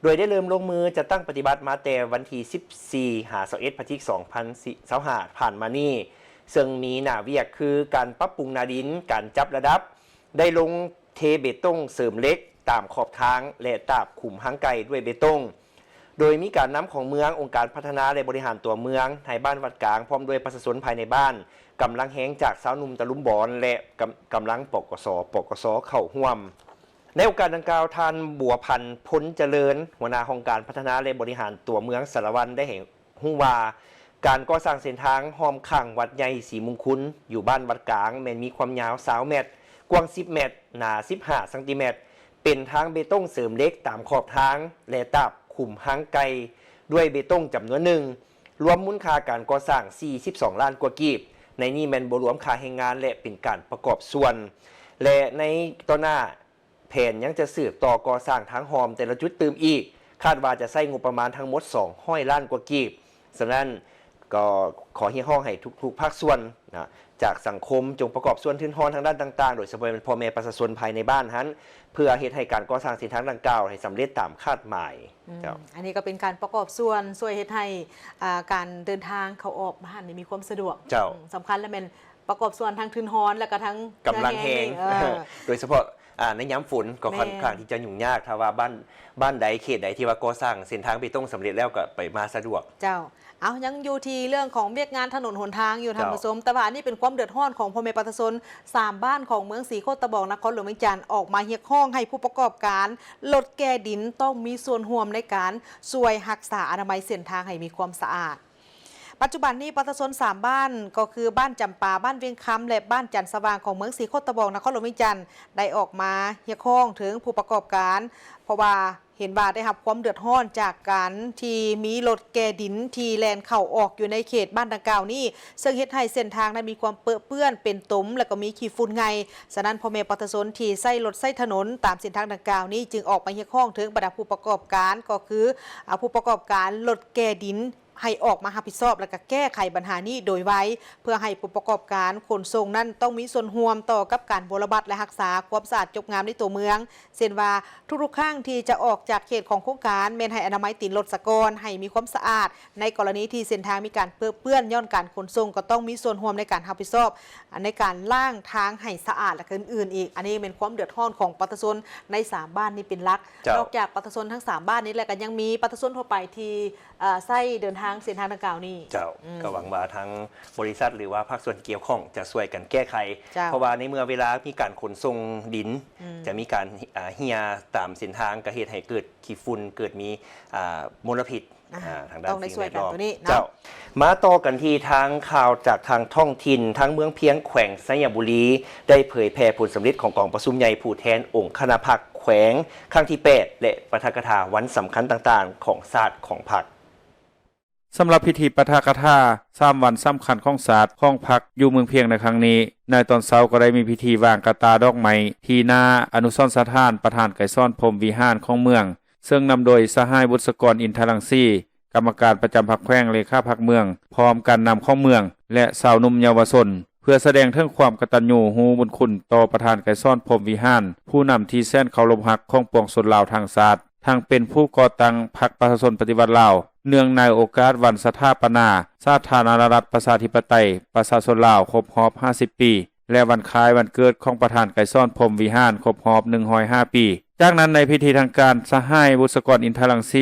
ໂດຍໄດ້ເລີ່ມລົງມືຈັດຕັ້ງປະຕິບັດມາແຕ່ວັນທີສິບສີ່ ຫາ ຊາວເອັດ ພະຈິກ ສອງພັນຊາວຫ້າ ຜ່ານມານີ້, ເຊິ່ງມີໜ້າວຽກຄືການປັບປຸງໜ້າດິນ, ການຈັບລະດັບ, ໄດ້ລົງເທເບຕົງເສີມເຫຼັກຕາມຂອບທາງ ແລະ ຕາບຂຸມຮາງໄກ່ດ້ວຍເບຕົງ, ໂດຍມີການນຳຂອງເມືອງ, ອົງການພັດທະນາ ແລະ ບໍລິຫານຕົວເມືອງ, ນາຍບ້ານວັດກາງ ພ້ອມດ້ວຍປະຊາຊົນພາຍໃນບ້ານ, ກຳລັງແຮງຈາກຊາວໜຸ່ມຕະລຸມບອນ ແລະ ກຳ ກຳລັງ ປກສ, ປກສ ເຂົ້າຮ່ວມ. ໃນໂອກາດດັ່ງກ່າວ, ທ່ານ ບົວພັນ ພົນຈະເລີນ, ຫົວໜ້າຫ້ອງການພັດທະນາ ແລະ ບໍລິຫານຕົວເມືອງສາລະວັນ ໄດ້ໃຫ້ ຮູ້ວ່າການກໍ່ສ້າງເສັ້ນທາງຫ້ອມຂ້າງວັດໃຫຍ່ສີມຸງຄຸນ ຢູ່ບ້ານວັດກາງ ແມ່ນມີຄວາມຍາວຊາວແມັດ, ກວ້າງສິບແມັດ, ໜາສິບຫ້າຊັງຕີແມັດ, ເປັນທາງເບຕົງເສີມເຫຼັກຕາມຂອບທາງ ແລະ ຕາບຂຸມຮາງໄກ່ດ້ວຍເບຕົງຈຳນວນໜຶ່ງ, ລວມມູນຄ່າການກໍ່ສ້າງສີ່ສິບສອງລ້ານກວ່າກີບ, ໃນນີ້ແມ່ນບໍ່ລວມຄ່າແຮງງານ ແລະ ເປັນການປະກອບສ່ວນ ແລະ ໃນຕໍ່ໜ້າ ແຜນຍັງຈະສືບຕໍ່ກໍ່ສ້າງທາງອ້ອມແຕ່ລະຈຸດຕື່ມອີກ, ຄາດວ່າຈະໃຊ້ງົບປະມານທັງໝົດສອງຮ້ອຍລ້ານກວ່າກີບ. ສະນັ້ນ ກໍຂໍຮຽກຮ້ອງໃຫ້ທຸກໆພາກສ່ວນນະ ຈາກສັງຄົມ ຈົ່ງປະກອບສ່ວນທຶນຮອນທາງດ້ານຕ່າງໆ, ໂດຍສະເພາະແມ່ນພໍ່ແມ່ປະຊາຊົນພາຍໃນບ້ານຫັ້ນ, ເພື່ອເຮັດໃຫ້ການກໍ່ສ້າງເສັ້ນທາງດັ່ງກ່າວໃຫ້ສຳເລັດຕາມຄາດໝາຍ. ອືມ ເຈົ້າ ອັນນີ້ກໍເປັນການປະກອບສ່ວນຊ່ວຍເຮັດໃຫ້ ອ່າ ການເດີນທາງເຂົ້າອອກບ້ານນີ້ມີຄວາມສະດວກ. ເຈົ້າ ອືມ ສຳຄັນລະແມ່ນ ປະກອບສ່ວນທັງທຶນຮອນ ແລ້ວກໍທັງ ກຳລັງແຮງ ເອີ ໂດຍສະເພາະ ອ່າ ໃນຍາມຝົນກໍ ແມ່ນ ຂ້ອນຂ້າງທີ່ຈະຫຍຸ້ງຍາກ. ຖ້າວ່າບ້ານ ບ້ານໃດເຂດໃດທີ່ວ່າກໍ່ສ້າງເສັ້ນທາງເບຕົງສຳເລັດແລ້ວ ກໍໄປມາສະດວກ. ເຈົ້າ ເອົາ ຍັງຢູ່ທີ່ເລື່ອງຂອງວຽກງານຖະໜົນຫົນທາງຢູ່ ເຈົ້າ ທ່ານຜູ້ຊົມ, ແຕ່ວ່າອັນນີ້ເປັນຄວາມເດືອດຮ້ອນຂອງພໍ່ແມ່ປະຊາຊົນສາມບ້ານຂອງເມືອງສີໂຄດຕະບອງ ນະຄອນຫຼວງວຽງຈັນ ອອກມາຮຽກຮ້ອງໃຫ້ຜູ້ປະກອບການລົດແກ່ດິນຕ້ອງມີສ່ວນຮ່ວມໃນການຊ່ວຍຮັກສາອະນາໄມເສັ້ນທາງໃຫ້ມີຄວາມສະອາດ. ປັດຈຸບັນນີ້ປະຊາຊົນສາມບ້ານ ກໍຄືບ້ານຈຳປາ, ບ້ານວຽງຄຳ ແລະ ບ້ານຈັນສະຫວ່າງ ຂອງເມືອງສີໂຄດຕະບອງ ນະຄອນຫຼວງວຽງຈັນ ໄດ້ອອກມາຮຽກຮ້ອງເຖິງຜູ້ປະກອບການ ເພາະວ່າ ເຫັນວ່າໄດ້ຮັບຄວາມເດືອດຮ້ອນຈາກການທີ່ມີລົດແກ່ດິນທີ່ແລ່ນເຂົ້າອອກຢູ່ໃນເຂດບ້ານດັ່ງກ່າວນີ້, ເຊິ່ງເຮັດໃຫ້ເສັ້ນທາງນັ້ນມີຄວາມເປິເປື້ອນເປັນຕົມ ແລະກໍມີຂີ້ຝຸ່ນໄງ່. ສະນັ້ນ ພໍ່ແມ່ປະຊາຊົນທີ່ໃຊ້ລົດໃຊ້ຖະໜົນຕາມເສັ້ນທາງດັ່ງກ່າວນີ້ ຈຶ່ງອອກມາຮຽກຮ້ອງເຖິງບັນດາຜູ້ປະກອບການ ກໍຄື ອາ ຜູ້ປະກອບການລົດແກ່ດິນ ໃຫ້ອອກມາຮັບຜິດຊອບ ແລະກະແກ້ໄຂບັນຫານີ້ໂດຍໄວ, ເພື່ອໃຫ້ຜູ້ປະກອບການຂົນສົ່ງນັ້ນຕ້ອງມີສ່ວນຮ່ວມຕໍ່ກັບການບົວລະບັດ ແລະຮັກສາຄວາມສະອາດຈົບງາມໃນຕົວເມືອງ. ເຊັ່ນວ່າ ທຸກໆຄັ້ງທີ່ຈະອອກຈາກເຂດຂອງໂຄງການ ແມ່ນໃຫ້ອະນາໄມຕີນລົດສາກ່ອນ ໃຫ້ມີຄວາມສະອາດ. ໃນກໍລະນີທີ່ເສັ້ນທາງມີການເປິເປື້ອນຍ້ອນການຂົນສົ່ງ ກໍຕ້ອງມີສ່ວນຮ່ວມໃນການຮັບຜິດຊອບ ໃນການລ້າງທາງໃຫ້ສະອາດ ແລະກະອື່ນໆອີກ. ອັນນີ້ແມ່ນຄວາມເດືອດຮ້ອນຂອງປະຊາຊົນໃນສາມບ້ານນີ້ເປັນຫຼັກ. ເຈົ້າ. ນອກຈາກປະຊາຊົນທັງສາມບ້ານນີ້ແລ້ວ ກໍຍັງມີປະຊາຊົນທົ່ວໄປທີ່ ເອີ ໃຊ້ເດີນທາງເສັ້ນທາງດັ່ງກ່າວນີ້. ເຈົ້າ. ອືມ. ກໍຫວັງວ່າທາງບໍລິສັດ ຫຼືວ່າພາກສ່ວນກ່ຽວຂ້ອງຈະຊ່ວຍກັນແກ້ໄຂ. ເຈົ້າ. ເພາະວ່າໃນເມື່ອເວລາມີການຂົນສົ່ງດິນ ອືມ. ຈະມີການ ເອີ ເຫື່ອຕາມເສັ້ນທາງ ກໍເຮັດໃຫ້ເກີດຂີ້ຝຸ່ນ ເກີດມີ ອາ ມົນລະພິດ ອາ ອາ ທາງດ້ານສິ່ງແວດລ້ອມ. ຕ້ອງໄດ້ຊ່ວຍກັນໂຕນີ້ເນາະ. ເຈົ້າ. ມາຕໍ່ກັນທີ່ທາງຂ່າວຈາກທາງທ້ອງຖິ່ນ ທາງເມືອງພຽງ ແຂວງໄຊຍະບູລີ ໄດ້ເຜີຍແຜ່ຜົນສຳເລັດຂອງກອງປະຊຸມໃຫຍ່ຜູ້ແທນອົງຄະນະພັກແຂວງ ຄັ້ງທີແປດ ແລະ ປາຖະກະຖາວັນສຳຄັນຕ່າງໆຂອງຊາດຂອງພັກ. ສຳລັບພິທີປາຖະກະຖາສາມວັນສຳຄັນຂອງຊາດຂອງພັກຢູ່ເມືອງພຽງໃນຄັ້ງນີ້, ໃນຕອນເຊົ້າກໍໄດ້ມີພິທີວາງກະຕ່າດອກໄມ້ທີ່ໜ້າອະນຸສອນສະຖານປະທານໄກສອນ ພົມວິຫານຂອງເມືອງ, ເຊິ່ງນຳໂດຍສະຫາຍ ບຸດສະກອນ ອິນທະລັງສີ ກຳມະການປະຈຳພັກແຂວງ, ເລຂາພັກເມືອງ, ພ້ອມການນຳຂອງເມືອງ ແລະ ຊາວໜຸ່ມເຍົາວະຊົນ ເພື່ອສະແດງເຖິງຄວາມກະຕັນຍູຮູ້ບຸນຄຸນຕໍ່ປະທານໄກສອນ ພົມວິຫານ, ຜູ້ນຳທີ່ແສນເຄົາລົບຮັກຂອງປວງຊົນລາວທັງຊາດ, ທັງເປັນຜູ້ກໍ່ຕັ້ງພັກປະຊາຊົນປະຕິວັດລາວ. ເນື່ອງໃນໂອກາດວັນສະຖາປະນາສາທາລະນະລັດ ປະຊາທິປະໄຕ ປະຊາຊົນລາວ ຄົບຮອບຫ້າສິບປີ ແລະ ວັນຄ້າຍວັນເກີດຂອງປະທານໄກສອນ ພົມວິຫານ ຄົບຮອບໜຶ່ງຮ້ອຍຫ້າປີ. ຈາກນັ້ນ ໃນພິທີທາງການ, ສະຫາຍ ບຸດສະກອນ ອິນທະລັງສີ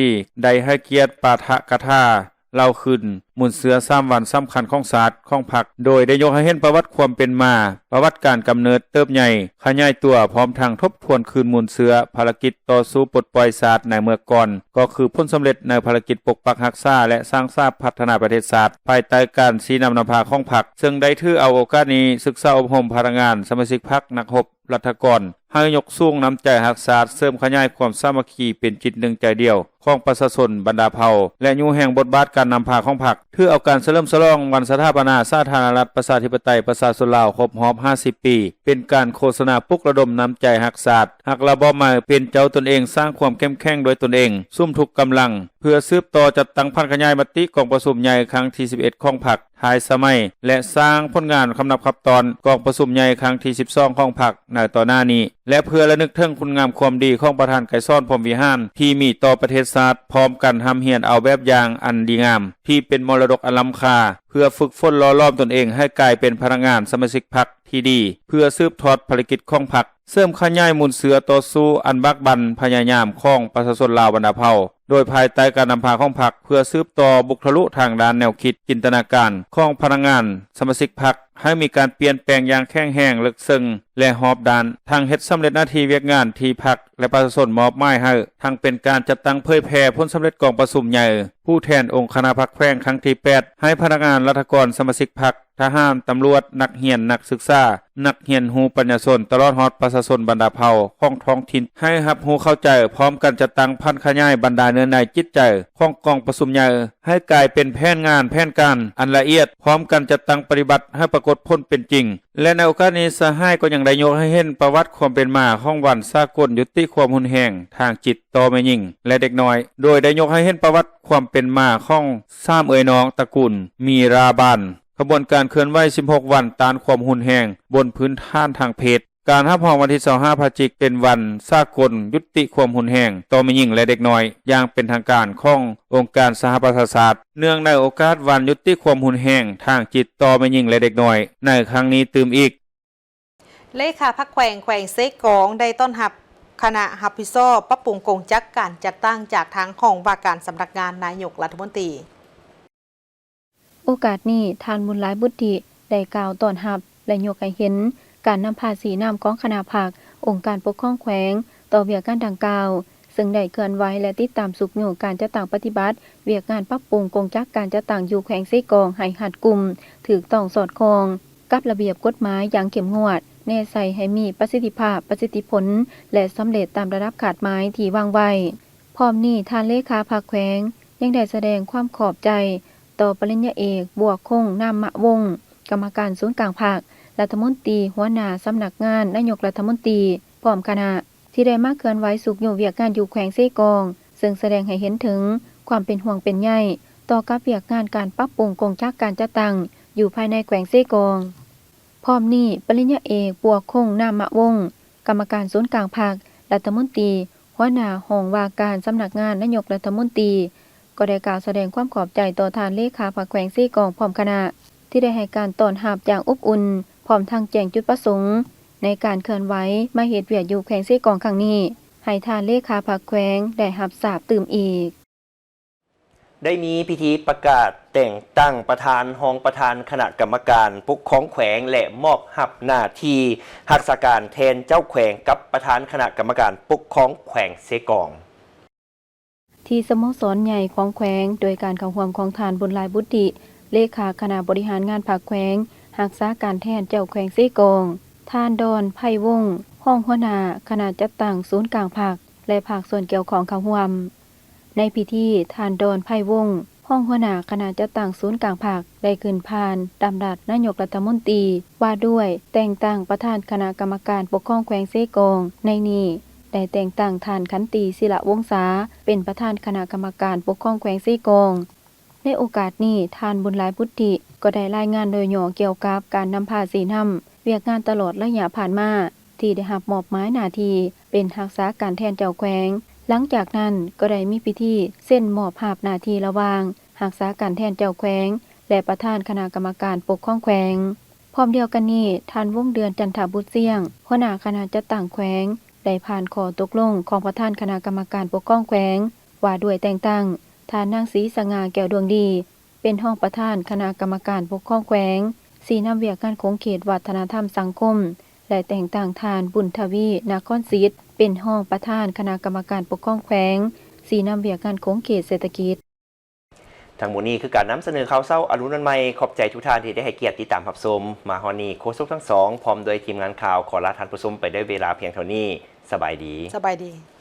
ໄດ້ໃຫ້ກຽດປາຖະກະຖາເລົ່າຄືນມູນເຊື້ອສາມວັນສຳຄັນຂອງຊາດຂອງພັກ, ໂດຍໄດ້ຍົກໃຫ້ເຫັນປະຫວັດຄວາມເປັນມາ, ປະຫວັດການກຳເນີດເຕີບໃຫຍ່, ຂະຫຍາຍຕົວ, ພ້ອມທັງທົບທວນຄືນມູນເຊື້ອພາລະກິດຕໍ່ສູ້ປົດປ່ອຍຊາດໃນເມື່ອກ່ອນ, ກໍຄືຜົນສຳເລັດໃນພາລະກິດປົກປັກຮັກສາ ແລະ ສ້າງສາພັດທະນາປະເທດຊາດ ພາຍໃຕ້ການຊີ້ນຳນຳພາຂອງພັກ, ເຊິ່ງໄດ້ຖືເອົາໂອກາດນີ້ສຶກສາອົບຮົມພະນັກງານ, ສະມາຊິກພັກ, ນັກຮົບ, ລັດຖະກອນ ໃຫ້ຍົກສູງນ້ຳໃຈຮັກຊາດ, ເສີມຂະຫຍາຍຄວາມສາມັກຄີເປັນຈິດໜຶ່ງໃຈດຽວຂອງປະຊາຊົນບັນດາເຜົ່າ ແລະ ຍູ້ແຮງບົດບາດການນຳພາຂອງພັກ. ຖືເອົາການສະເຫຼີມສະຫຼອງວັນສະຖາປະນາສາທາລະນະລັດ ປະຊາທິປະໄຕ ປະຊາຊົນລາວ ຄົບຮອບຫ້າສິບປີ ເປັນການໂຄສະນາປຸກລະດົມນ້ຳໃຈຮັກຊາດ, ຮັກລະບອບໃໝ່, ເປັນເຈົ້າຕົນເອງ, ສ້າງຄວາມເຂັ້ມແຂງດ້ວຍຕົນເອງ, ສຸມທຸກກຳລັງ ເພື່ອສືບຕໍ່ຈັດຕັ້ງຜັນຂະຫຍາຍມະຕິກອງປະຊຸມໃຫຍ່ຄັ້ງທີສິບເອັດຂອງພັກ ທ້າຍສະໄໝ ແລະ ສ້າງຜົນງານຄຳນັບຄຳຕອນກອງປະຊຸມໃຫຍ່ຄັ້ງທີສິບສອງຂອງພັກໃນຕໍ່ໜ້ານີ້ ແລະ ເພື່ອລະນຶກເຖິງຄຸນງາມຄວາມດີຂອງປະທານໄກສອນ ພົມວິຫານ ທີ່ມີຕໍ່ປະເທດຊາດ, ພ້ອມກັນຮ່ຳຮຽນເອົາແບບຢ່າງອັນດີງາມ ທີ່ເປັນມໍລະດົກອັນລ້ຳຄ່າ, ເພື່ອຝຶກຝົນຫຼໍ່ຫຼອມຕົນເອງໃຫ້ກາຍເປັນພະນັກງານສະມາຊິກພັກທີ່ດີ, ເພື່ອສືບທອດພາລະກິດຂອງພັກ, ເສີມຂະຫຍາຍມູນເຊື້ອຕໍ່ສູ້ອັນບາກບັ່ນພະຍາຍາມຂອງປະຊາຊົນລາວບັນດາເຜົ່າ ໂດຍພາຍໃຕ້ການນຳພາຂອງພັກ ເພື່ອສືບຕໍ່ບຸກທະລຸທາງດ້ານແນວຄິດ, ຈິນຕະນາການຂອງພະນັກງານສະມາຊິກພັກ ໃຫ້ມີການປ່ຽນແປງຢ່າງແຂງແຮງ, ເລິກເຊິ່ງ ແລະ ຮອບດ້ານ, ທັງເຮັດສຳເລັດໜ້າທີ່ວຽກງານທີ່ພັກ ແລະ ປະຊາຊົນມອບໝາຍໃຫ້, ທັງເປັນການຈັດຕັ້ງເຜີຍແຜ່ຜົນສຳເລັດກອງປະຊຸມໃຫຍ່ຜູ້ແທນອົງຄະນະພັກແຂວງຄັ້ງທີແປດ ໃຫ້ພະນັກງານ, ລັດຖະກອນ, ສະມາຊິກພັກ, ທະຫານ, ຕຳຫຼວດ, ນັກຮຽນ, ນັກສຶກສາ, ນັກຮຽນຮູ້ປັນຍາຊົນ ຕະຫຼອດຮອດປະຊາຊົນບັນດາເຜົ່າຂອງທ້ອງຖິ່ນ ໃຫ້ຮັບຮູ້ເຂົ້າໃຈ, ພ້ອມກັນຈັດຕັ້ງຜັນຂະຫຍາຍບັນດາເນື້ອໃນຈິດໃຈຂອງກອງປະຊຸມໃຫຍ່ ໃຫ້ກາຍເປັນແຜນງານແຜນການອັນລະອຽດ, ພ້ອມກັນຈັດຕັ້ງປະຕິບັດໃຫ້ປາກົດຜົນເປັນຈິງ. ແລະ ໃນໂອກາດນີ້, ສະຫາຍກໍຍັງໄດ້ຍົກໃຫ້ເຫັນປະຫວັດຄວາມເປັນມາຂອງວັນສາກົນຍຸຕິຄວາມຮຸນແຮງທາງຈິດຕໍ່ແມ່ຍິງ ແລະ ເດັກນ້ອຍ, ໂດຍໄດ້ຍົກໃຫ້ເຫັນປະຫວັດຄວາມເປັນມາຂອງສາມເອື້ອຍນ້ອງຕະກູນມີຣາບານ, ຂະບວນການເຄື່ອນໄຫວສິບຫົກວັນຕ້ານຄວາມຮຸນແຮງບົນພື້ນຖານທາງເພດ, ການຮັບຮອງວັນທີຊາວຫ້າພະຈິກເປັນວັນສາກົນຍຸຕິຄວາມຮຸນແຮງຕໍ່ແມ່ຍິງ ແລະ ເດັກນ້ອຍຢ່າງເປັນທາງການຂອງອົງການສະຫະປະຊາຊາດ, ເນື່ອງໃນໂອກາດວັນຍຸຕິຄວາມຮຸນແຮງທາງຈິດຕໍ່ແມ່ຍິງ ແລະ ເດັກນ້ອຍໃນຄັ້ງນີ້ຕື່ມອີກ. ເລຂາພັກແຂວງ ແຂວງເຊກອງ ໄດ້ຕ້ອນຮັບຄະນະຮັບຜິດຊອບປັບປຸງກົງຈັກການຈັດຕັ້ງຈາກທາງຫ້ອງວ່າການສຳນັກງານນາຍົກລັດຖະມົນຕີ. ໂອກາດນີ້, ທ່ານ ບຸນຫຼາຍ ບຸດທິ ໄດ້ກ່າວຕ້ອນຮັບ ແລະ ຍົກໃຫ້ເຫັນການນຳພາຊີ້ນຳຂອງຄະນະພັກ, ອົງການປົກຄອງແຂວງ ຕໍ່ວຽກງານດັ່ງກ່າວ, ເຊິ່ງໄດ້ເຄື່ອນໄຫວ ແລະ ຕິດຕາມຊຸກຍູ້ການຈັດຕັ້ງປະຕິບັດວຽກງານປັບປຸງກົງຈັກການຈັດຕັ້ງຢູ່ແຂວງເຊກອງໃຫ້ຮັດກຸມ, ຖືກຕ້ອງສອດຄ່ອງກັບລະບຽບກົດໝາຍຢ່າງເຂັ້ມງວດ, ແນໃສ່ໃຫ້ມີປະສິດທິພາບ, ປະສິດທິຜົນ ແລະ ສຳເລັດຕາມລະດັບຄາດໝາຍທີ່ວາງໄວ້. ພ້ອມນີ້ ທ່ານເລຂາພັກແຂວງ ຍັງໄດ້ສະແດງຄວາມຂອບໃຈຕໍ່ປະລິນຍາເອກ ບົວຄົງ ນາມມະວົງ ກຳມະການສູນກາງພັກ, ລັດຖະມົນຕີ ຫົວໜ້າສຳນັກງານນາຍົກລັດຖະມົນຕີ ພ້ອມຄະນະ ທີ່ໄດ້ມາເຄື່ອນໄຫວຊຸກຍູ້ວຽກງານຢູ່ແຂວງເຊກອງ, ເຊິ່ງສະແດງໃຫ້ເຫັນເຖິງຄວາມເປັນຫ່ວງເປັນໃຍຕໍ່ກັບວຽກງານການປັບປຸງກົງຈັກການຈັດຕັ້ງຢູ່ພາຍໃນແຂວງເຊກອງ. ພ້ອມນີ້ ປະລິນຍາເອກ ບົວຄົງ ນາມມະວົງ ກຳມະການສູນກາງພັກ, ລັດຖະມົນຕີ ຫົວໜ້າຫ້ອງວ່າການສຳນັກງານນາຍົກລັດຖະມົນຕີ ກໍໄດ້ກ່າວສະແດງຄວາມຂອບໃຈຕໍ່ທ່ານເລຂາພັກແຂວງເຊກອງ ພ້ອມຄະນະ ທີ່ໄດ້ໃຫ້ການຕ້ອນຮັບຢ່າງອົບອຸ່ນ, ພ້ອມທັງແຈ້ງຈຸດປະສົງໃນການເຄື່ອນໄຫວມາເຮັດວຽກຢູ່ແຂວງເຊກອງຄັ້ງນີ້ ໃຫ້ທ່ານເລຂາພັກແຂວງໄດ້ຮັບຊາບຕື່ມອີກ. ໄດ້ມີພິທີປະກາດແຕ່ງຕັ້ງປະທານ, ຮອງປະທານຄະນະກຳມະການປົກຄອງແຂວງ ແລະ ມອບຮັບໜ້າທີ່ຮັກສາການແທນເຈົ້າແຂວງກັບປະທານຄະນະກຳມະການປົກຄອງແຂວງເຊກອງ. ທີ່ສະໂມສອນໃຫຍ່ຂອງແຂວງ ໂດຍການເຂົ້າຮ່ວມຂອງທ່ານ ບຸນຫຼາຍ ບຸດດິ ເລຂາຄະນະບໍລິຫານງານພັກແຂວງ, ຮັກສາການແທນເຈົ້າແຂວງເຊກອງ, ທ່ານ ດອນ ໄພວົງ ຮອງຫົວໜ້າຄະນະຈັດຕັ້ງສູນກາງພັກ ແລະ ພາກສ່ວນກ່ຽວຂ້ອງເຂົ້າຮ່ວມ. ໃນພິທີ ທ່ານ ດອນ ໄພວົງ ຮອງຫົວໜ້າຄະນະຈັດຕັ້ງສູນກາງພັກ ໄດ້ຂຶ້ນຜ່ານດຳລັດນາຍົກລັດຖະມົນຕີ ວ່າດ້ວຍແຕ່ງຕັ້ງປະທານຄະນະກຳມະການປົກຄອງແຂວງເຊກອງ. ໃນນີ້ ໄດ້ແຕ່ງຕັ້ງທ່ານ ຂັນຕີ ສິລະວົງສາ ເປັນປະທານຄະນະກຳມະການປົກຄອງແຂວງເຊກອງ. ໃນໂອກາດນີ້ ທ່ານ ບຸນຫຼາຍ ບຸດດິ ກໍໄດ້ລາຍງານໂດຍຫຍໍ້ກ່ຽວກັບການນຳພາຊີ້ນຳວຽກງານຕະຫຼອດໄລຍະຜ່ານມາ ທີ່ໄດ້ຮັບມອບໝາຍໜ້າທີ່ເປັນຮັກສາການແທນເຈົ້າແຂວງ. ຫຼັງຈາກນັ້ນກໍໄດ້ມີພິທີເຊັນມອບຮັບໜ້າທີ່ລະຫວ່າງຮັກສາການແທນເຈົ້າແຂວງ ແລະ ປະທານຄະນະກຳມະການປົກຄອງແຂວງ. ພ້ອມດຽວກັນນີ້ ທ່ານ ວົງເດືອນ ຈັນທະບຸດຊຽງ ຫົວໜ້າຄະນະຈັດຕັ້ງແຂວງ ໄດ້ຜ່ານຂໍ້ຕົກລົງຂອງປະທານຄະນະກຳມະການປົກຄອງແຂວງ ວ່າດ້ວຍແຕ່ງຕັ້ງທ່ານນາງ ສີສະຫງ່າ ແກ້ວດວງດີ ເປັນຮອງປະທານຄະນະກຳມະການປົກຄອງແຂວງ, ຊີ້ນຳວຽກງານຂົງເຂດວັດທະນະທຳສັງຄົມ ແລະ ແຕ່ງຕັ້ງທ່ານ ບຸນທະວີ ນະຄອນສິດ ເປັນຮອງປະທານຄະນະກຳມະການປົກຄອງແຂວງ, ຊີ້ນຳວຽກງານຂົງເຂດເສດຖະກິດ. ທັງໝົດນີ້ຄືການນຳສະເໜີຂ່າວເຊົ້າອາລຸນວັນໃໝ່. ຂອບໃຈທຸກທ່ານທີ່ໄດ້ໃຫ້ກຽດຕິດຕາມຮັບຊົມ. ມາຮອດນີ້ ໂຄສົກທັງສອງ ພ້ອມດ້ວຍທີມງານຂ່າວ ຂໍລາທ່ານຜູ້ຊົມໄປດ້ວຍເວລາພຽງເທົ່ານີ້. ສະບາຍດີ. ສະບາຍດີ.